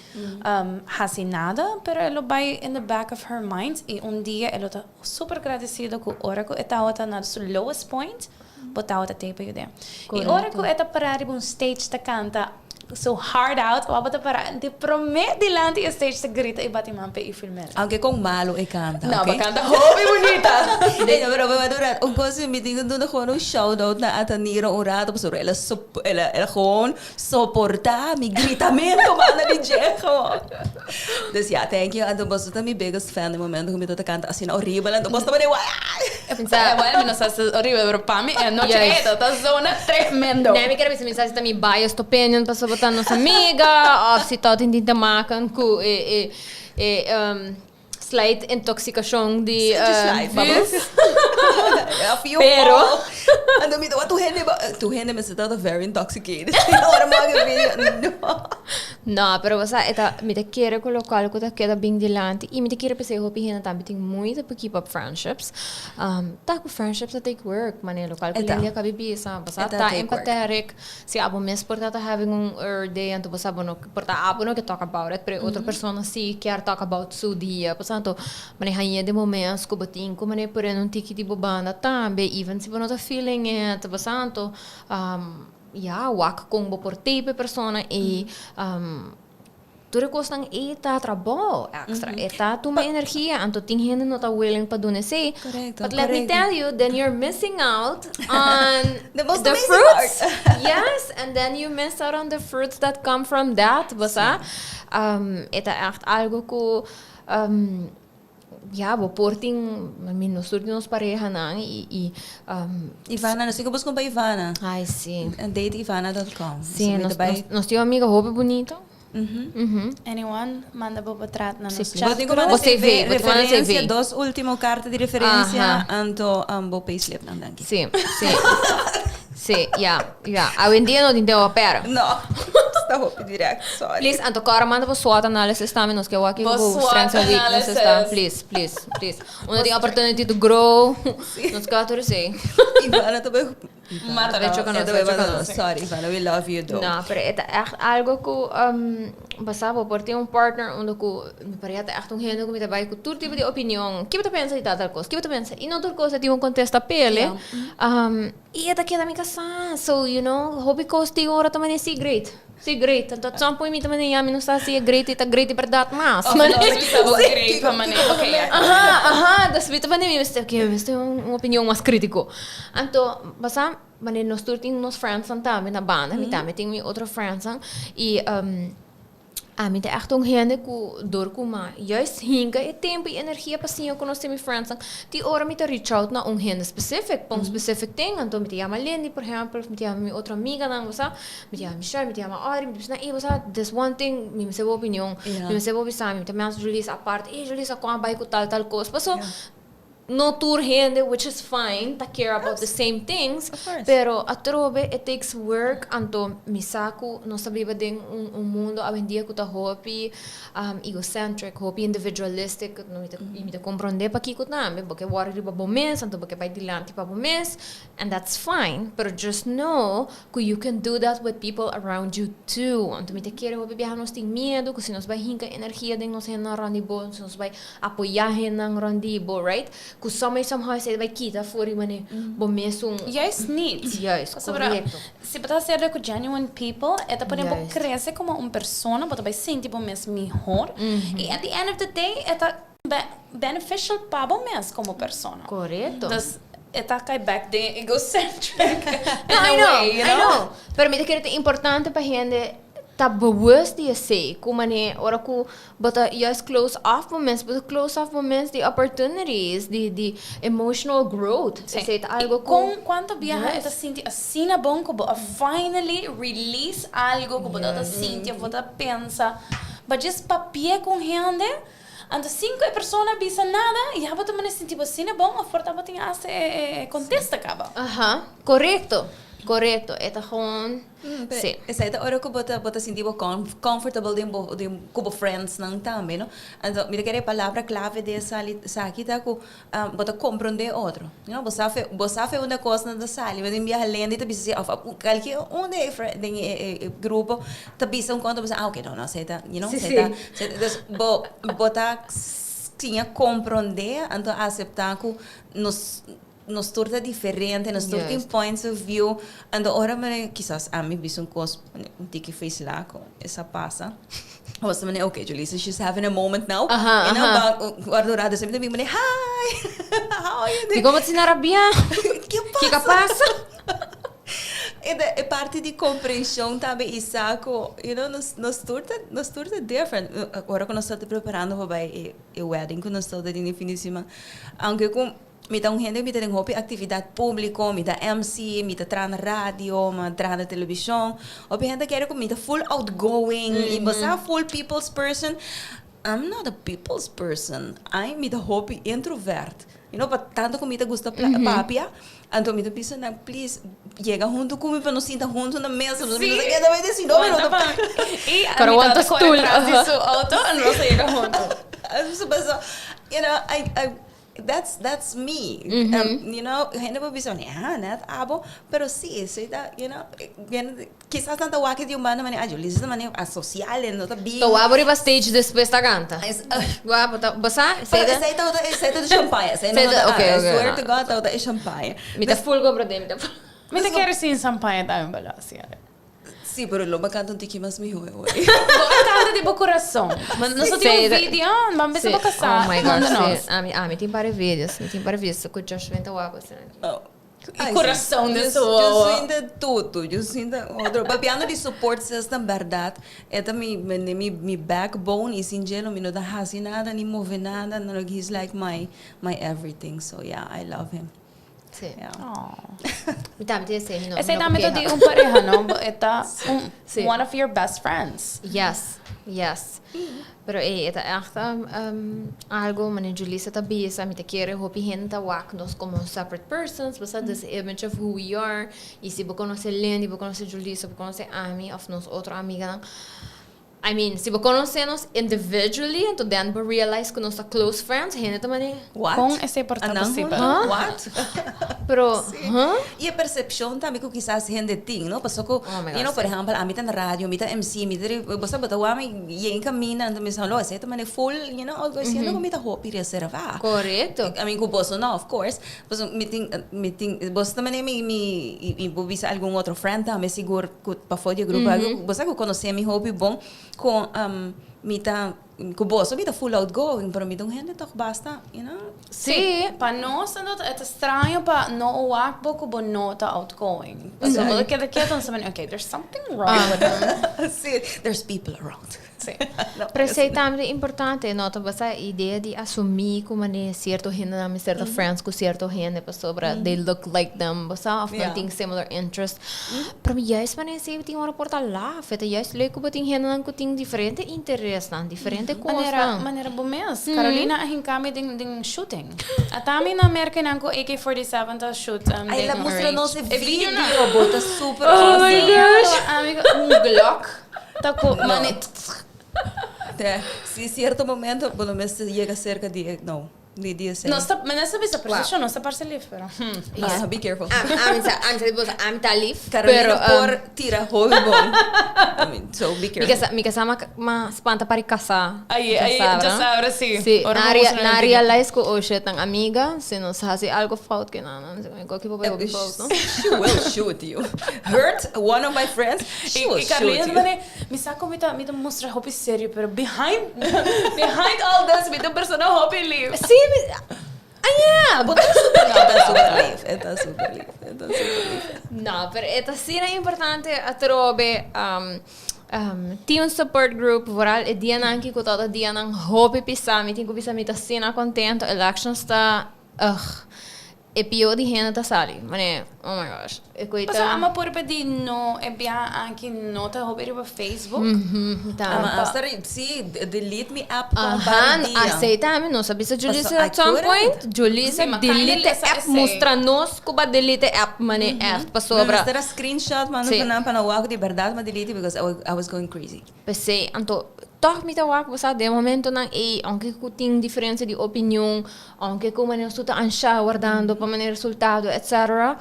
hasi nada, pero e lo bai in the back of her mind i un dia e lo ta super gradesido ku ora ku e tabata na su lowest point, bo tabata tei pa yud'é. I ora ku e ta pará riba un stage ta kanta su heart out, ora bo ta pará di promé dilanti e stage ta grita i bati man p'e i film'é. Aunke kon malu e kanta, No, bo kanta hopi bunita. Ey, no, pero bo a dura un kos mi tin ku duna gewoon un shout out na Ataniro un rato pasobra el a el a el a gewoon soportá mi gritamentu banda di dje gewoon. Dus ya, thank you. Anto boso ta mi biggest fan den momento ku mi ta kanta asina horibel, anto boso ta manera Pensa, bueno, mi no sa si horibel, pero pa mi e noche ei ta zona tremendo. Nee, mi kier bisa mi sa si ta mi biased opinion pasobra bo ta nos amiga of si ta tin tin te maken ku e e e slight intoxicacion di bubbles. Pero Anto mi ta wak tur hende tur hende mester ta very intoxicated. Ora mi wak e video, no. No, pero bo sa e ta mi ta kere ku lokual ku ta keda bin dilanti i mi ta kere p'esei hopi hende tambe tin moeite pa keep up friendships. Ta ku friendships ta take work, manera lokual ku Lindy a kabi bisa. Bo sa ta empathetic, si abo mes por ta ta having un ur day anto bo sa bo no por ta abo no ke talk about it, pero e otro persona si kier talk about su dia. Bo sa anto manera haña den bo mes ku bo tin ku manera pone un tiki di bo banda tambe even si bo no ta feeling it. Bo sa anto Ya, wak kon bo por tape e persona i tur e kosnan ei ta trabou extra. E ta tuma energia, anto tin hende no ta willing pa duna esei. But let me tell you, then you're missing out on The most the amazing fruits. part. Yes, and then you miss out on the fruits that come from that, bo sa. E ta ègt algu ku Ya, bo por tin, I mean, nos tur tin nos parehanan i, i, Ivana, nos tin ku buska un pa Ivana. Ai, si. Dateivana dot com. Si, nos, nos, nos tin un amiga hopi bunito. Anyone, manda bo potrat na nos Si, chat Bo tin ku group. manda Bo CV, CV, bo tin ku manda CV. referencia, dos ultimo karta di referencia, anto bo payslip nan, danki. Si, si. Si, ya, ya. Awendia no tin tempo pa pera. No, sta hopi direct, sorry. Please, anto kòrda manda bo SWOT analysis tambe. Nos ke wak Bo bo SWOT strengths and weaknesses ta. analysis. Please, please, please. Uno tin opportunity to grow. Nos ke wak tur esei. Ivana ta bai Mata Bai nos. choka nos, Ta bai bai choka mata nos. nos. Sorry, Ivana, we love you though. No, pero e ta echt algo ku bo sa bo por tin un partner unda ku mi pareha ta echt un hende ku mi ta bai ku tur tipo di opinion. Ke bo ta pensa di tal tal kos? Ke bo ta pensa? I no tur kos e tin un kontesta p'e. I e ta keda mi kasá. So, hopi kos tin ora ta manera sí, great. Sí, great. Anto at some point mi ta manera, ya, mi no sa si e great ei ta great di bèrdat mas. Of nos bisa bo great pa manera, ok, ya. Aha, aha. Dus mi ta manera, mi mester, ok, mi mester un opinion mas krítiko. Anto, basa, manera nos tur tin nos friendsnan tambe na banda, mi tambe tin mi otro friendsnan. I Ami ta ègt un hende ku dor ku ma juist hinka e tempu i energia pa siña konosé mi friendsnan. Tin ora mi ta reach out na un hende specific pa un specific thing, anto mi ta yama Lindy por ehèmpel of mi ta yama mi otro amiganan, bo sa. Mi ta yama Michelle, mi ta yama Audrey, mi ta bisa nan, ey bo sa this one thing mi mester bo opinion, mi mester bo bisa mi, mi ta mester Julissa apart, ey Julissa kon a bai ku tal tal kos. Paso. No tur hende, which is fine, ta care about the same things, Of course. Pero atrobe it takes work. Anto mi sa ku nos ta biba den un mundo awendia ku ta hopi egocentric, hopi individualistic, no mi ta i mi ta komprondé pakiko tambe, bo ke wòrdu riba bo mes, anto bo ke bai dilanti pa bo mes, and that's fine, pero just know ku you can do that with people around you too. Anto mi ta kere hopi biaha nos tin miedu ku si nos bai hinka energia den nos hendenan rònt di bo, si nos bai apoyá hendenan rònt di bo, right? Ku some somehow esei ta bai kita for di manera bo mesun. Juist niet. Juist, Pasobra korekto. Si bo ta haciendo cu genuine people, e ta pone bo crece como un persona, bo ta bay sinti bo mes mihor. Y at the end of the day, e ta beneficial pa bo mes como persona. Korekto. Dus e ta cay back den egocentric No, in a I know, way, you I know? know. Pero mi ta kere ta importante pa hende ta bewust di esei, ku manera ora ku bo ta juist close off bo mes, bo ta close off bo mes di opportunities, di emotional growth. Sí. Esei ta algo I ku kon kuantu biaha e ta Yes. sinti asina bon ku bo a finally release algo ku bo tabata sinti of bo ta pensa, but just papia ku un hende, anto sin ku e persona bisa nada, ya bo ta manda sinti bo asina bon of por ta bo tin hasta e kontesta kaba. Aha, korekto, korekto. E ta gewoon. Sí. Esei ta ora ku bo ta sinti bo comfortable den bo den ku bo friendsnan tambe, no? Anto mi ta kere e palabra clave di esaki ta ku bo ta komprondé otro, you know, bo sa fe bo sa fe unda kosnan ta sali, bo tin biaha Lendy ta bisa si òf kalke un den e den e grupo ta bisa un konta bo sa ah okay no no esei ta you know esei ta dus bo bo ta siña komprondé anto aseptá ku nos. Nos tur ta diferente, nos tur tin points of view. Anto ora mane kisas ami bisa un kos un tiki feeslaco, esa pasa. Nos ta mane okay Julissa she's having a moment now. You know, ba ora un rato esei mi ta bin mane hi how are you doing? Dikon bo ta asina rabia? Ke pasa? E ta e parti di comprension tambe i sa ku you know nos nos tur ta nos tur ta different. Ora ku nos ta preparando pa bai e wedding ku nos ta tin e fin di siman, aunke ku Mi ta un hende ku mi ta den hopi aktividat públiko, mi ta MC, mi ta traha na radio, mi a traha na televishon. Hopi hende ta kere ku mi ta full outgoing i bo sa full people's person. I'm not a people's person. I mi ta hopi introvert. You know, pa tantu ku mi ta gusta papia, anto mi ta bisa nan, please yega huntu ku mi pa nos sinta huntu na mesa. Nos mi no ta keda bai di si no, mi no ta. I mi ta kore tras di su auto, nos a yega huntu. Paso, you know, I. That's that's me. You know, hende por bisa, ah, net abo. Pero sí, esei ta, you know, kisas nan ta wak di un banda manera, ah, Julissa ta manera asocial, e no ta bin. Ta wak bo riba stage despues ta canta. Wak bo ta, bo sa? Pero esei tabata, esei ta di champagne. Esei no ta, I swear to God, tabata e champagne. Mi ta full comprende, mi ta full. Mi ta kere sin champagne tambe, bala, asina. Sí, pero lo bo canta un tiki mas mihó e ora. Bo a canta di bo corazon. Nos a tin un video, ban bisa bo casá. Oh my gosh, sí. Ami, ami tin par di videos. Mi tin par di videos cu Joshua ta wak asina. E corazon den su wowo. Yo sinta tutu, yo sinta otro. Papiando di support system, berdad, e ta mi, mi, mi backbone y sin dje lo mi no ta haci nada ni move nada. He's like my, my everything. So yeah, I love him. Sí. Mi tambe tin esei, mi no, Esei mi no tambe ta keha. di un pareha, no? Bo e ta un, Sí. one of your best friends. Yes, yes. Pero ey, e ta echt algo, manera Julissa ta bisa, mi ta kere hopi hende ta wak nos como separate persons, bo sa, this image of who we are, y si bo conoce Lendy, bo conoce Julissa, bo conoce ami of nos otro amiganan, I mean, si bo conoce nos individually, anto then bo realize cu nos ta close friends, hende ta mane. What? Con esey por ta Anan posibel? hunto? What? Pero, Sí. huh? Y e percepcion tambe cu kisas hende tin, no? Pasobra cu, Oh my you know, gosh, por sí. ehempel, ami ta na radio, mi ta MC, mi ta ri, bo sa bo ta wak mi yen caminda, anto mi sa, lo, esey ta mane full, you know, algo asina cu mi ta hopi reserva. Correcto. I mean, cu boso no, of course. Pasobra mi tin, mi tin, boso ta mane mi, mi, y bo bisa algun otro friend tambe sigur. Ku pafó di e grupo algu bo sa ku konosé mi hopi bon ku mi ta ku boso mi ta full outgoing pero mi ta un hende tòg basta you know. Sí, pa nos anto e ta straño pa no wak bo ku bo no ta outgoing. Pasobra bo ta keda ketu anto sa okay there's something wrong with her. Sí, there's people around. Sí. Pero esei tambe ta importante, no ta basa e idea di asumí ku manera sierto hendenan mester ta friends ku sierto hende pasobra they look like them, bo sa, òf nan tin similar interest. Pero mi juist manera esei tin ora por ta laf, e ta juist leuk ku bo tin hendenan ku tin diferente interes. Interesnan, diferente Manera, kosnan. Manera bo mes. Carolina a hinka mi den shooting. Ata mi na Merca nan ku AK-47 ta shoot Ay, den la mustra nos e E video. Videonan. Bo ta super Oh my awesome. gosh. Ami un Glock ta ku mane. Te, si cierto momento bo no mester yega cerca di e, no, di di esei. Nos ta, men esta bisa preciso, nos ta parce lief, pero. Ah, be careful. Ami sa di boso, ami ta lief. Carolina pero, por tira hopi bon. I mean, so be Mi careful. casa, mi casa ma spanta pari casa. Ay, ay, Djasabra. djasabra, si. Si, Ora na bo mustra na na video. realize ku oh shit, nan amiga, si nos hasi algo fout ke nan, nan ko ki bo bai hopi fout, no? She will shoot you. Hurt one of my friends, she will I shoot Carolina you. mane, mi sa ku mi ta mustra hopi serio, pero behind all this, mi ta un persona hopi lief. Si, ah, yeah. Bo ta super, no, ta super lief. E ta super lief. E ta super lief. No, pero e ta asina importante atrobe tin un support group, vooral e dianan aki ku ta dianan hopi pisa, mi tin ku bisa mi ta asina contento, elections ta, ugh, e pio di hende ta sali. Mane, oh my gosh. E koita. Paso ami por pidi no e bia aki no ta hopi riba Facebook. Ta. Ama hasta si, delete mi app pa un par di dia. Aceita mi, nos a bisa Julissa Paso, I at some couldn't. point, Julissa Si, ma kinda delete lesa app, esei. Mustra nos ku ba delete app, mane echt, Mi pasobra. mester a screenshot mano pa nan pa nan wak di berdad m'a delete because I was going crazy. P'esei, anto, toch mi ta wak bo sa den momentonan ei, aunke ku tin diferensia di opinion, aunke ku manera su ta ansha wardando pa manera resultado, etc.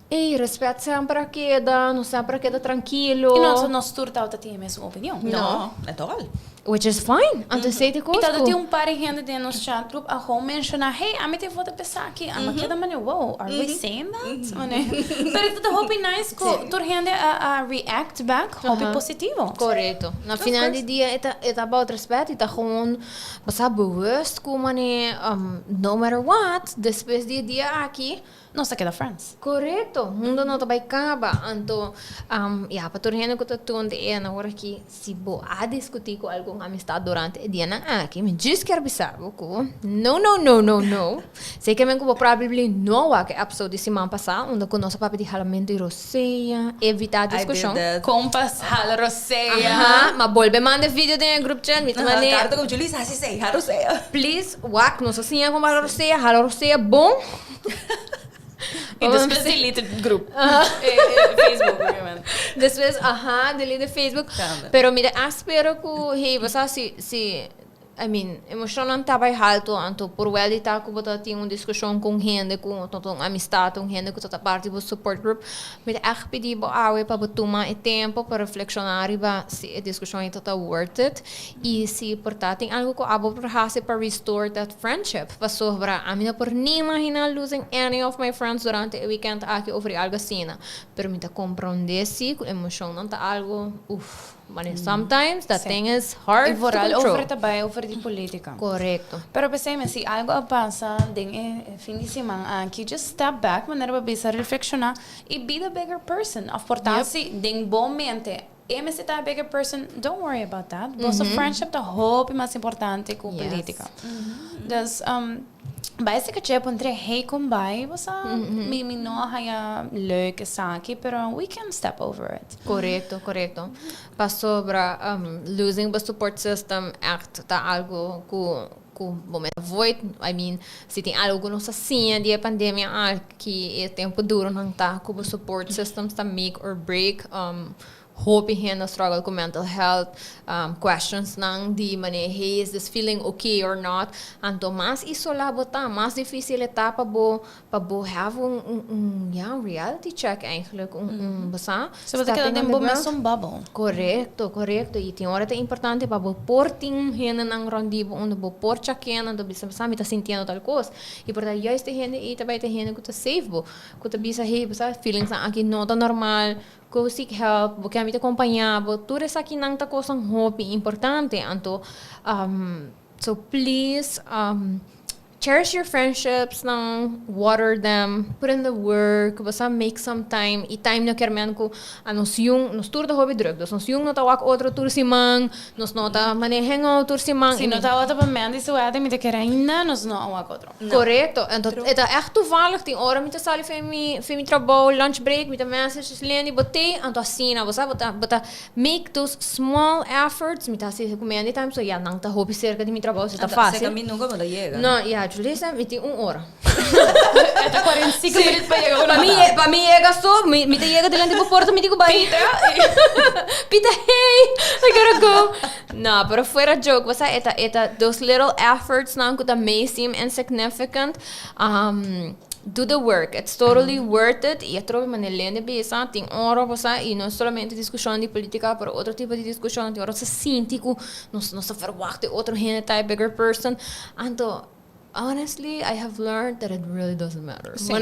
Ei, respet semper a keda, nos semper a keda trankilo. I nos tur tabata tin e mesun opinion. No, at all. Which is fine. Anto esei ta I kos tabata ku. tin un par di hende den nos chat group a gewoon menciona, "Hey, ami tin vota p'esaki." Ami a keda mane, "Wow, are we saying that?" Mane, pero ta hopi nice ku tur hende a react back hopi positivo. Korekto. Na final di dia e ta about respet i ta gewoon bo sa bewust ku mane no matter what, despues di e dia aki, nos ta keda friends. Korekto. Mundo no ta bai kaba. Anto, ya, pa tur hende ku ta tuned in awor aki, si bo a diskutí ku algun amistad durante e dianan aki, mi djis kier bisa bo ku no, no, no, no, no. Sé ke men ku bo probably no wak e episode di siman pasá, unda ku nos a papia di halamentu di rosea, evitá I did diskushon. that. Kompas hala rosea. Aha, ma bolbe manda e video den e group chat, mi ta manda. Carta ku Julissa, hasi esei, hala rosea. Please, wak, nos a siña kon hala rosea, hala rosea bon. I despues delete group. Facebook, obviamente. Despues, aha, delete Facebook. Tambe. Pero mi ta spera ku, hey, bo sa si, I mean, emoshonnan ta bai haltu, anto por wel di ta ku bo ta tin un diskushon ku un hende, ku un amistad, un hende ku ta parti di bo support group, mi ta echt pidi bo awe pa bo tuma e tempu pa reflekshoná riba si e diskushon ei ta worth it i si por ta tin algu ku abo por hasi pa restore that friendship. Pasobra ami no por ni imaginá losing any of my friends durante e weekend aki over di algu asina. Pero mi ta komprondé si ku emoshonnan ta algu, uff, but sometimes that thing is hard I to vooral control. over tambe over di polítika. Korekto. Pero pensei, si algu a pasa den e fin di siman aki, just step back, manera bo bisa reflekshoná i be the bigger person. Of por ta si den bo mente, e mester ta a bigger person, don't worry about that. Boso friendship ta hopi mas importante ku polítika. Dus, bai se che puntre hey kom bai, bo sa mi no haya leuk esaki, pero we can step over it. Korekto. Pasobra losing the support system echt ta algu ku bo mester avoid. I mean, si tin algu ku nos asina di pandemia aki e tempu duru nan ta ku support systems ta make or break. Hopi hende struggle ku mental health questions nan di mane, "Hey, is this feeling okay or not?" Anto mas isolá bo ta, mas difísil ta pa bo have un, ja, un reality check eigenlijk, un basa. So bo ta keda den bo mesun bubble. Korekto. I tin ora ta importante pa bo por tin hende nan rònt di bo unda bo por check in, anto bisa, "Mi ta sintiendo tal kos." I por ta juist e hende ei ta bai ta hende ku ta save bo. Ku ta bisa, "Hey, bo sa feelings nan aki no ta normal, go seek help, bo ke mi ta kompañá bo." Tur esaki nan ta kos hopi importante. Anto, so please, Cherish your friendships nan, water them, put in the work, bo sa make some time y time no kier men cu a nos yun, nos tur ta hopi druk, dus nos yun no ta wak otro tur siman, nos no ta mane hang out tur siman. Si no tabata pa Mandy su wedding mi ta kere ainda nos no a wak otro. Corecto, enton e ta echt toevallig tin ora mi ta sali fen mi fen mi trabou lunch break mi ta message Lenny bo tey anto asina bo sa bo ta bo ta Make those small efforts, mi ta hasi ku Mandy tambe, so ya nan ta hopi serka di mi trabou, so ta fácil. Serka mi nunka bo ta yega. No, ya, Julissa, mi tin un ora. E ta 45 minuut pa yega Pa mi, pa mi yega so, mi, mi ta yega delante bo porta, mi di ku bai. Pita. Pita, hey, I gotta go. No, pero fuera joke, bo sa, e ta, e ta those little efforts nan ku ta may seem insignificant, um, Do the work, it's totally worth it y atrobe manera Lene bisa tin ora bo sa y no solamente discusion di politica pero otro tipo di discusion tin ora sa sinti cu nos nos ta verwacht di otro hende ta e bigger person anto honestly I have learned that it really doesn't matter Sí,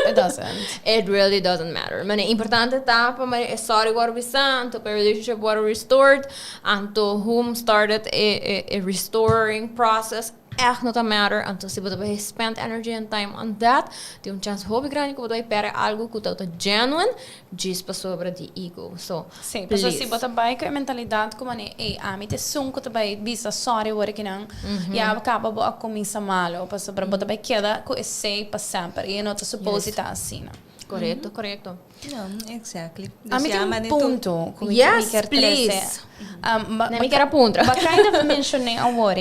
it doesn't. It really doesn't matter. Manera importante ta pa manera e sorry worde bisa anto pa e relationship worde restored anto whom started e e e restoring process Echt no ta matter, anto si bo ta bay spend energy and time on that, tin un chance hopi grandi ku bo ta bay perde algu ku ta genuine djis pasobra di ego. So, Sí, pasobra please. si bo ta bay ku e mentalidat ku manera, ey, ami ta esun ku ta bay bisa sorry awor akinan, ya kaba bo a kuminsa malo, pasobra bo ta bay keda ku esey pa semper i e no ta suppose di ta asina. Korekto, korekto. No, exactly. Ami tin un punto ku mi Yes, kier please. trese. Na mi kier a puntra. Ba kind of mencioné awor,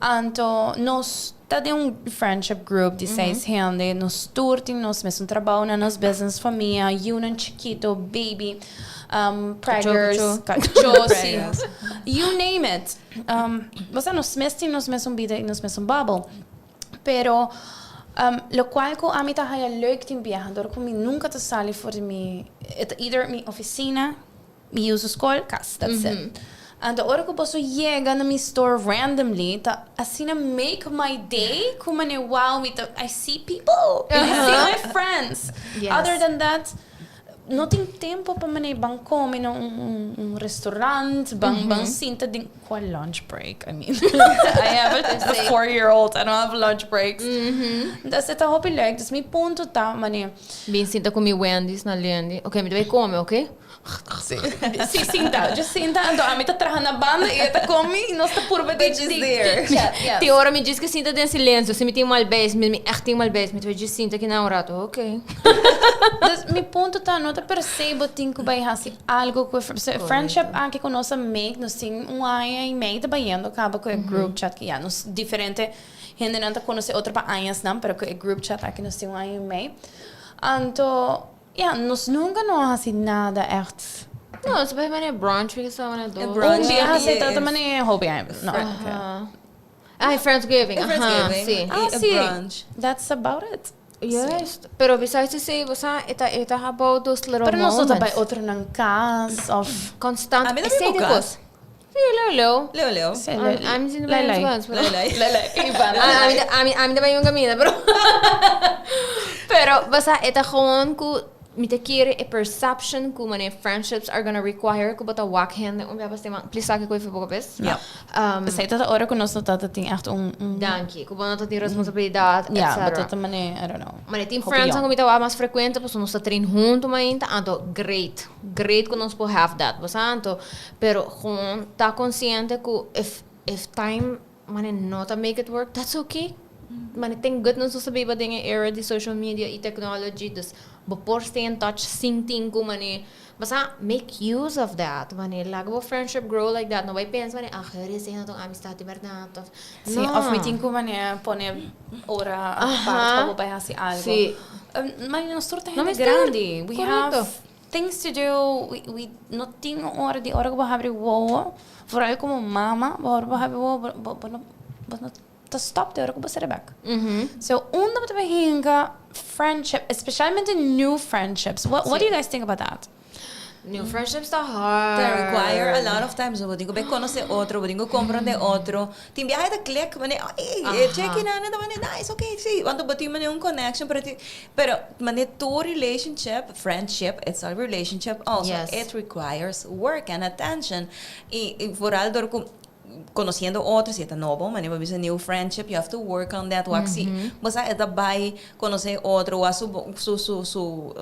anto nos ta den un friendship group di seis hende, nos tur tin nos mesun trabou na nos business, famia, yiunan chikito, baby, preggers, kacho, si, you name it. Osea nos mes tin nos mesun bida i nos mesun bubble. Pero locual cu ami ta haya leuk tin biaha dor cu mi nunca ta sali for di mi, e ta either mi oficina, mi yiu su school, cas, that's it. Anto ora cu boso yega na mi store randomly ta asina make my day cu mane wow mi ta, I see people, I see my friends. Other than that. No tin tempo pa manera ban come na un restaurant, ban ban sinta den cual lunch break? I mean, I have a 4 year old, I don't have lunch breaks. Dus e ta hopi leuk. Dus mi punto ta manera. Bin sinta cu mi Wendy's na Lendi. Ok, mi ta bay come, ok? Si, si sinta, just sinta. Anto ami ta traha na banda y e ta come y nos ta purba di But she's there. chit-chat, yes. Tin ora mi djis ke sinta den silencio. Si mi tin mal beis, mi mi echt tin mal beis, mi ta bay djis sinta aki na un rato, ok. Dus mi punto ta, no ta per se bo tin ku bai hasi algo ku e friendship aki ku nos a make, nos tin un aña i mei ta bayendo kaba ku e group chat ki ya nos diferente hendenan ta konosé otro pa añasnan, pero ku e group chat aki nos tin un aña i mei. Anto, ya, nos nunka no a hasi nada echt. No, nos a bai manera brunch, mi sa manera dos. Brunch. Un biaha si ta manera hopi aña, no, okay. Ah, Friendsgiving, aha, Friendsgiving. si. Ah, E si. brunch. That's about it. Juist. Pero besides esei, bo sa, e ta, e ta about those little Pero nos no ta moments. bai otronan kas of. Constant. A mi ta Esei bin de bo kos. kas. Sí, leu leu. Leu leu. Sí, Am- leu- Ami sin lei bai lei. ons pero. Lei lei. Lei lei. Ivana. Ah, ami ta, ami, ami ta bai un camina, pero. Pero, bo sa, e ta gewoon ku mi ta kere e perception ku manera friendships are gonna require ku bo ta wak hende un bia pa siman. Please sa kiko e for bes. Ja. Esei ta ora ku nos no ta tin echt un. Danki. Ku bo no ta tin responsabilidat, Ja, etc. bo ta manera, I don't know. Manera tin Hopi friends jong. ku mi ta wak mas frecuente, pasobra nos ta train hunto mainta, anto great. Great ku nos por have that, bo sa? Anto, pero gewoon ta consciente ku if, if time manera no ta make it work, that's okay. Manera thank goodness nos ta biba den e era di social media y technology, dus bo por stay in touch sin tin ku manera, bo sa, make use of that. Manera laga bo friendship grow like that. No bai pensa manera, ah, esei no ta un amistad di berdad of Sí, no. of mi tin ku manera pone ora apart pa bo bai hasi algo. Maar nos tur ta No hende mester. grandi. We Correcto. have things to do. We no tin un ora di ora ku bo habri wowo. Vooral komo mama, bo ora bo habri wowo, bo, bo, bo no, bo no ta stop te ora ku bo sera bek. So, unda bo ta bai hinka friendship, especialmente new friendships. What do you guys think about that? New friendships ta hard. Ta require a lot of time. So, bo tin ku bai konosé otro, bo tin ku komprondé otro. Tin biaha ta click, mane, ay, check in na, mane, nice, okay, sí. Want bo tin mane un connection, pero ti, pero mane tur relationship, friendship, it's a relationship also. It requires work and attention. I vooral door ku. Conociendo otro, si e ta nobo, manera bo bisa new friendship, you have to work on that, wak si bo sa e ta bay conoce otro, wak su su su su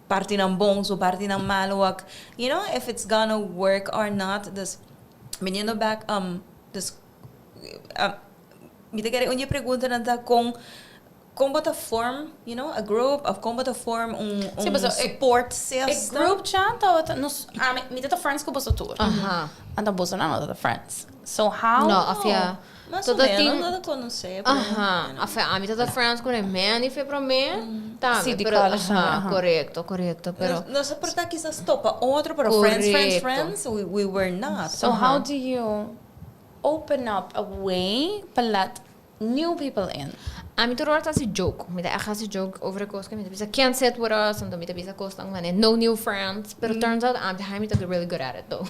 partinan bon, su partinan malo, wak you know if it's gonna work or not, dus biniendo back dus mi ta kere un di e preguntanan ta con Kon bo ta form, you know, a group of kon bo ta form un Sí, paso e support e system? group chat tabata nos ami mi ta ta friends ku boso tur. Aha. Anto boso nan no ta ta friends. So how No, afia Mas o Tota menos tin no ta konosé, pero Aha, you know. afia ami ta ta friends ku e Manny fe promé tambe, Sí, di pero college tambe, aha, aha. korekto, korekto, pero Nos nos a por ta kisas topa otro, pero friends, friends, Korekto. friends, we we were not. So how do you open up a way pa let New people in. Ami tur ora ta hasi joke. Mi ta echt hasi joke over e kos ku mi ta bisa can't sit with us, anto mi ta bisa kosnan manera no new friends, pero turns out ami ta haña mi ta really good at it though.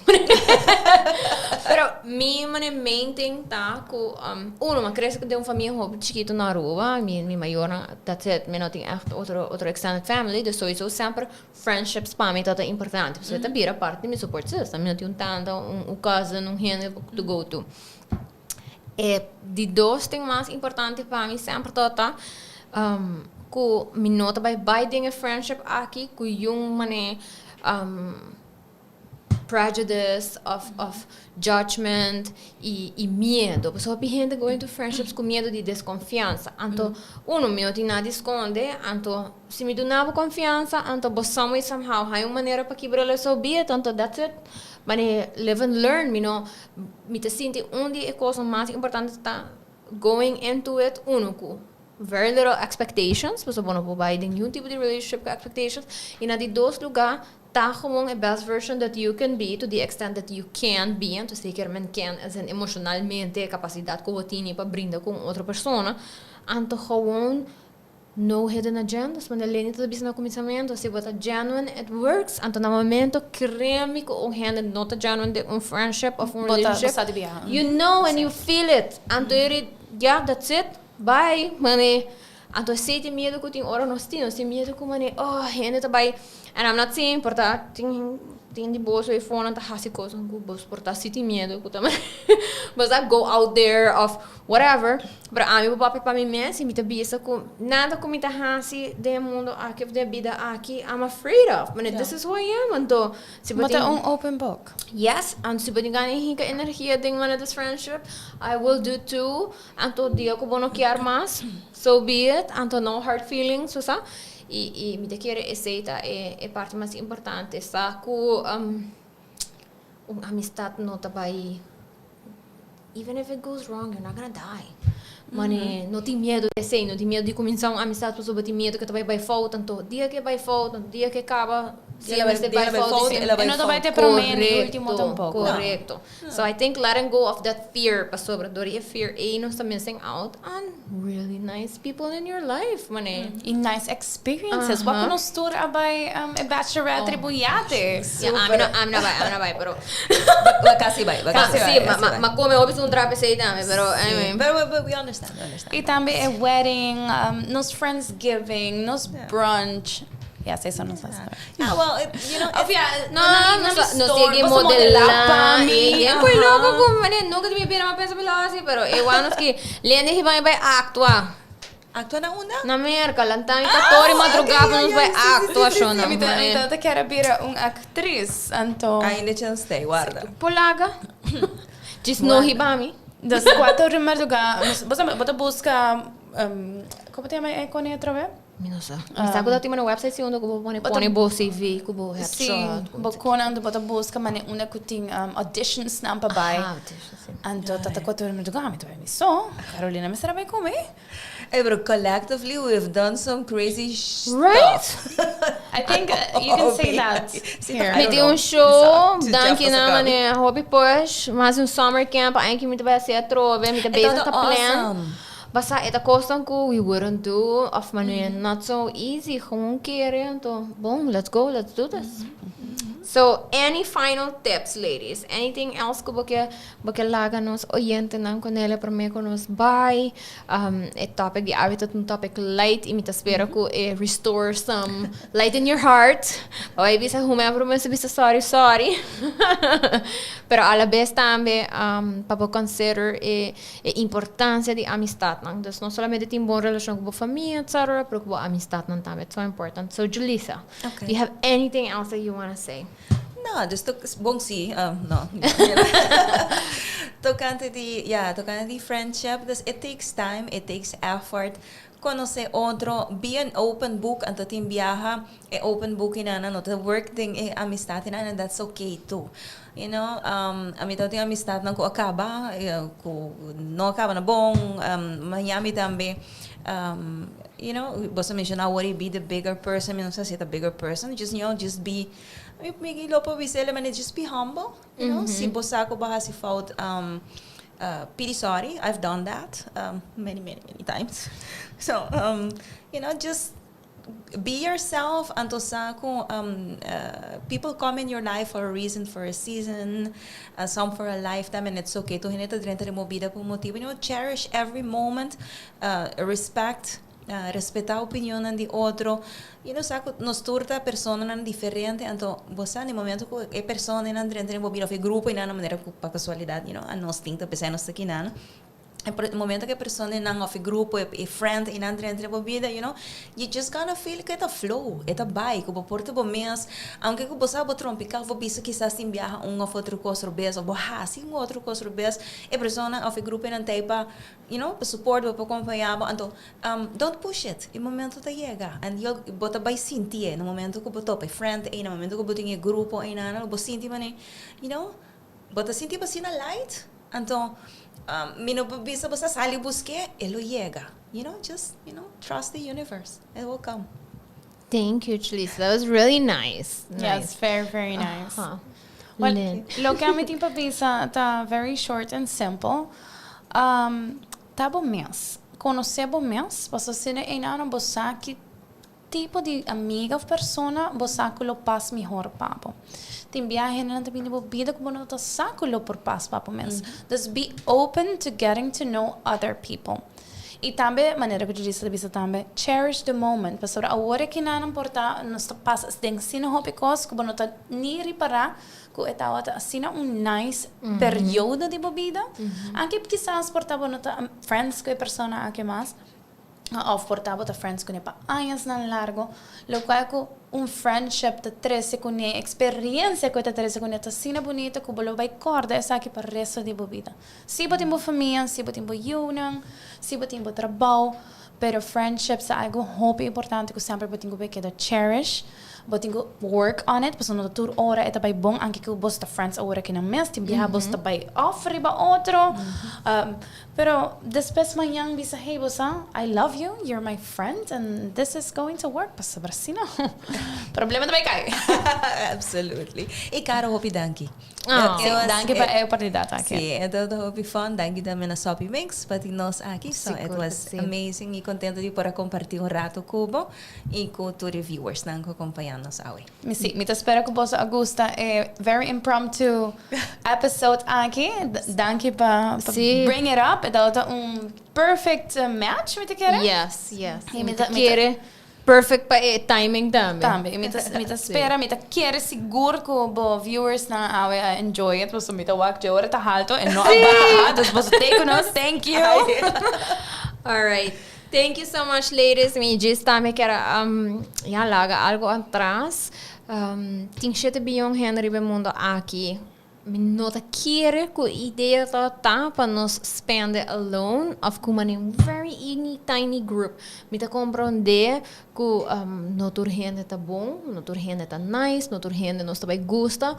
Pero mi manera main thing ta ku uno mi a krese den un famia hopi chikitu na Aruba, mi mi mayornan that's it, mi no tin echt otro otro extended family, dus sowiso semper friendships pa mi ta importante, pasobra e ta bira parti di mi support system, mi no tin un tanta, un cousin, un hende to go to. E di dos ting mas importante pa mi semper tabata ku mi no ta bai bai den e friendship aki ku yun mane prejudice of of judgment i i miedo. Pasobra hopi hende go into friendships ku miedo di deskonfiansa. Anto uno mi no tin nada di skonde, anto si mi duna bo konfiansa anto bo some way somehow haña un manera pa kibra lo esou bida anto that's it. Mane live and learn mi no Mi ta sinti un di e kosnan mas importante ta going into it uno ku very little expectations, pasobra bo no por bai den niun tipo di relationship ku expectations, i na di dos lugá ta gewoon e best version that you can be to the extent that you can be, anto zeker men can as in emocionalmente e kapasidat ku bo tini pa brinda ku un otro persona, anto gewoon No hidden agendas, manera Leni ta bisa na kuminsamentu, si bo ta genuine it works, anto na momento kere mi ku un hende no ta genuine den un friendship of un Bo ta relationship, sa di biaha. you know and you feel it, anto yori ya that's it, bye, mane, anto esei ta e miedu ku tin ora nos tin, nos tin miedu ku mane oh hende ta bai, and I'm not saying por ta tin tin di boso ei fonan ta hasi kosnan ku bos por ta si tin miedu ku ta mane bo sa go out there of Whatever, pero ami por papia pa mi mes y mi ta bisa cu nada cu mi ta haci den e mundo aki of den e bida aki I'm afraid of. Mane this is who I am, anto si bo Bo ta tin. un open book. Yes, anto si bo tin gana di hinca energia den mane this friendship, I will do too, anto dia cu bo no kier mas, so be it, anto no hard feelings, bo sa. Y y mi ta kere esey ta e e parti mas importante, sa cu un amistad no ta bay. Even if it goes wrong, you're not gonna die. Mane, no tin miedo di esei, no tin miedo di cuminsa un amistad pasobra bo tin miedo cu ta bay bay fout, anto dia cu e bay fout, anto dia cu e caba, si e mester bay fout, E no ta bay te prome ni ultimo tampoco. Correcto. So I think letting go of that fear, pasobra dor di e fear ey nos ta missing out on really nice people in your life, mane. Y nice experiences. Wak cu nos tur a bay e bachelorette riba un yate. Yeah, ami no, ami no bay, ami no bay, pero. Ba casi bay, ba casi bay. Si, ma, ma, ma come hopi un trape esey tambe, pero anyway. Pero but we understand, we understand. Y tambe e wedding, nos friendsgiving, nos brunch. Yes, eso nos hace. Yeah, well, it, you know, Of ja, No, no, nos, no, nos yega store, modela pa mi. E koe loko ku mane nunca di mi bida m'a pensa bilo asi, pero e wan nos ki Lende hiba mi bai actua. Actua na unda? Na Merca, lanta mi katori madruga pa nos bai actua shona. Mi ta, mi ta kier a bira un actriz, anto. Ainda chance t'ei, warda. Polaga. Djis no hiba mi. Dus cuatro di madruga, bo sa, bo ta busca, como ta yama e kone atrobe? Mi no sa. Mi sa ku ta tin mane website si unda ku bo pone pone bo CV ku bo Sí, headshot. bo kon anto bo ta buska mane unda ku tin auditions nan pa bai. Aha, auditions, sí. Anto ta ta koto mi mi ta bai mi so. Carolina mester a bai ku mi. Ey, pero collectively we have done some crazy stuff. Right? I think you can say that here. Mi tin un show, danki na mane hopi push, mas un summer camp aña ki mi ta bai hasi atrobe, mi ta bezig ta plan. Basa e ta kosnan ku we wouldn't do of manera not so easy, gewoon kere anto bon let's go let's do this. So, any final tips, ladies? Anything else ku bo ke laga nos oyentenan kuné promé ku nos bai? E topic di awe ta un topic light i mi ta spera ku e restore some light in your heart. Bai bisa huma promé bisa sorry, sorry. Pero a la vez tambe pa bo consider e importansia di amistat nan. Dus no solamente tin bon relashon ku famia, etc., pero ku amistat nan tambe. It's so important. So, Julissa, do you have anything else that you want to say? No, just to, bon si, no. Tokante di friendship, dus it takes time, it takes effort. Konosé otro, be an open book, anto tin biaha, e open book nan no ta work den e amistat nan, and that's okay too. Ami tin amistat nan ku a kaba, ku no a kaba na bon, Miami tambe, bo a menshoná worry, be the bigger person, mi no sa si the bigger person, just be, mi lo por bisa, just be humble. Si bo sa ku bo a hasi fout, pidi sorry, I've done that many, many, many times. So, just be yourself, anto sa ku people come in your life for a reason, for a season, some for a lifetime, and it's okay. Tur hende ta drenta den bida pa un motibu. Cherish every moment, respect, respetá opinion di otro. Sa ku nos tur ta personanan diferente, anto bo sa na momento ku e personanan drenta den bida, òf grupo, i na manera pa kasualidat, anos tin ta pensa nos aki nan. E momento ku e personanan òf grupo e friend i nan drenta den bida, you just gonna feel ku e ta flow, e ta bai, ku bo por ta bo mes, aunke ku bo sa bo trompiká, bo bisa kisas tin biaha un òf otro kos robes, òf bo hasi un otro kos robes, e persona òf grupo nan t'ei pa pa support, pa kompañá, anto don't push it. E momento ta yega. And you bo ta bai sinti, na momento ku bo topa friend, e na momento ku bo tin grupo, e na bo sinti mane, bo ta sinti asina light. Anto, mi no bisa bo sali busk'é, e lo yega. Just trust the universe. It will come. Thank you, Julissa. That was really nice. Yes, Nice. Very, very nice. Well, Lynn. Loke ami tin pa bisa ta very short and simple. Ta bo mes. Konosé bo mes. Paso asina einan bo sa ki tipo di amiga òf persona bo sa ku lo pas mihó pa bo. Tin biaha nan tambe bo bida ku bo no ta sa ku lo por pas pa bo mes. Just be open to getting to know other people. I tambe, manera ku Julissa bisa tambe, cherish the moment. Pasobra awor aki nan por ta, nos ta pasa den asina hopi kos, ku bo no ta ni ripará ku e tabata asina un nice periodo di bo bida. Aunke kisas por ta bo no ta friends ku e persona aki mas, òf por ta bo ta friends kuné pa añanan largu, lokual ku un friendship ta trese kuné, eksperensia ku ta trese kuné, ta asina bunita ku bo lo bai kòrda esaki pa resto di bo bida. Si bo tin bo famia, si bo tin bo yunan, si bo tin bo trabou, pero friendships ta algu hopi importante ku semper bo tin ku keda cherish, bo tin ku work on it, pasobra no tur ora e ta bai bon, aunke ku bo ta friends awor aki nan mes, tin biaha bo ta bai off riba otro, pero despues mañan bisa, "Hey, bo sa, I love you, you're my friend, and this is going to work," pasobra sino problema ta bai kai. Absolutely. I Caro, hopi danki. Oh. It was- Danki pa e oportunidat aki. Si, e tabata hopi fun. Danki tambe na Soppy Mix pa tin nos aki. So it Sigur, was amazing i kontentu di por kompartí un ratu ku bo i ku tur viewers nan ku kompañá nos awe. Mi si, mi ta spera ku boso a gusta e very impromptu episode aki. Danki pa bring it up. E tabata un perfect match, mi ta kere. Yes. I Mi mi ta ta kere perfect pa e timing tambe. Tambe, i mi ta spera, mi ta kere sigur ku bo viewers nan awe a enjoy it, pasobra mi ta wak ora ta haltu i no a baha, dus boso t'ei ku nos, thank you. All right. Thank you so much, ladies. Mi just tambe ke ja, laga algu atras. Tin 7 bion hende riba mundu aki. Mi no ta kere ku idea ta pa nos spend it alone òf ku un very teeny tiny group. Mi ta komprondé ku no tur hende ta bon, no tur hende ta nice, no tur hende nos ta bai gusta.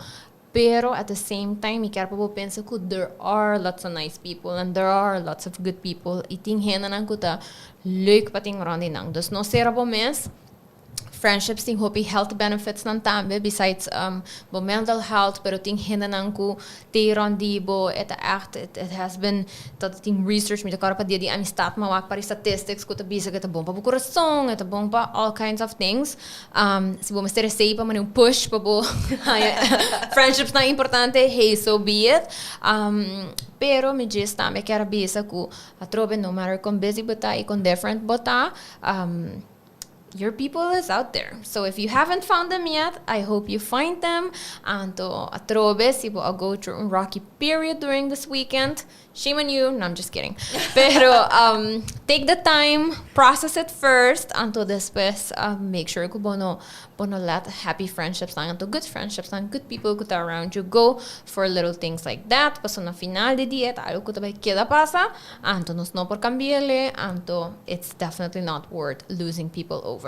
Pero at the same time, mi ke pa pensa ku there are lots of nice people and there are lots of good people. I tin hende nan ku ta leuk pa tin rònt di nan. Dus no sera bo mes. Friendships tin hopi health benefits nan tambe, besides bo mental health, pero tin hendenan ku te rond di bo, e ta echt, it has been, dat tin research, mi ta kòrda pa Dia di Amistat m'a wak par statistics ku ta bisa ku e ta bon pa bo kurason, e ta bon pa all kinds of things. Si bo mester esei pa mane un push pa bo friendships nan importante, hey, so be it. Pero mi djis tambe kier a bisa ku atrobe, no matter kon busy bo ta i kon different bo ta, your people is out there. So if you haven't found them yet, I hope you find them. Anto atrobe, si bo a go through un rocky period during this weekend, shame on you. No, I'm just kidding. Pero take the time, process it first, anto despues make sure ku bo no let happy friendships nan, anto good friendships nan, good people ku ta around you go for little things like that. Paso na final di dia, ta algo ku ta bai keda pasa, anto nos no por kambi'é, anto it's definitely not worth losing people over.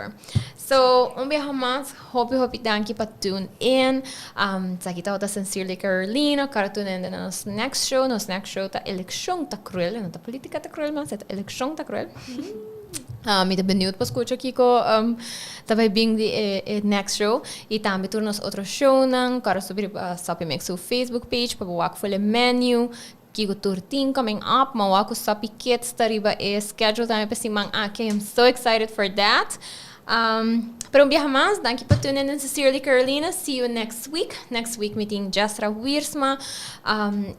So, un biaha mas, hopi hopi danki pa tune in. Esaki ta Sincerely Carolina, kòrda tune in na nos next show. Nos next show ta Elekshon ta Kruel, no ta Politika ta Kruel, mas ta Elekshon ta Kruel. Mi ta benieuwd pa skucha kiko ta bai bin di e next show i tambe tur nos otro show nan. Kòrda subi Soppy Mix su Facebook page pa wak full menu kiko tur tin coming up. M'a wak ku Soppy Kids ta riba e schedule tambe pa siman aki. I am so excited for that. Pero un biaha mas, danki pa tune in. Sincerely Carolina. See you next week. Next week mi tin Jasra Wiersma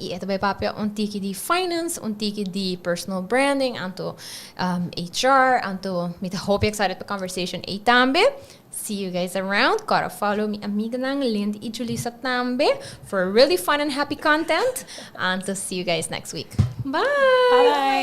i e ta bai papia un tiki di finance, un tiki di personal branding, anto HR, anto mi ta hopi excited pa conversation ei tambe. See you guys around. Kòrda follow mi amiganan Lindy i Julissa tambe for really fun and happy content. And to see you guys next week. Bye. Bye.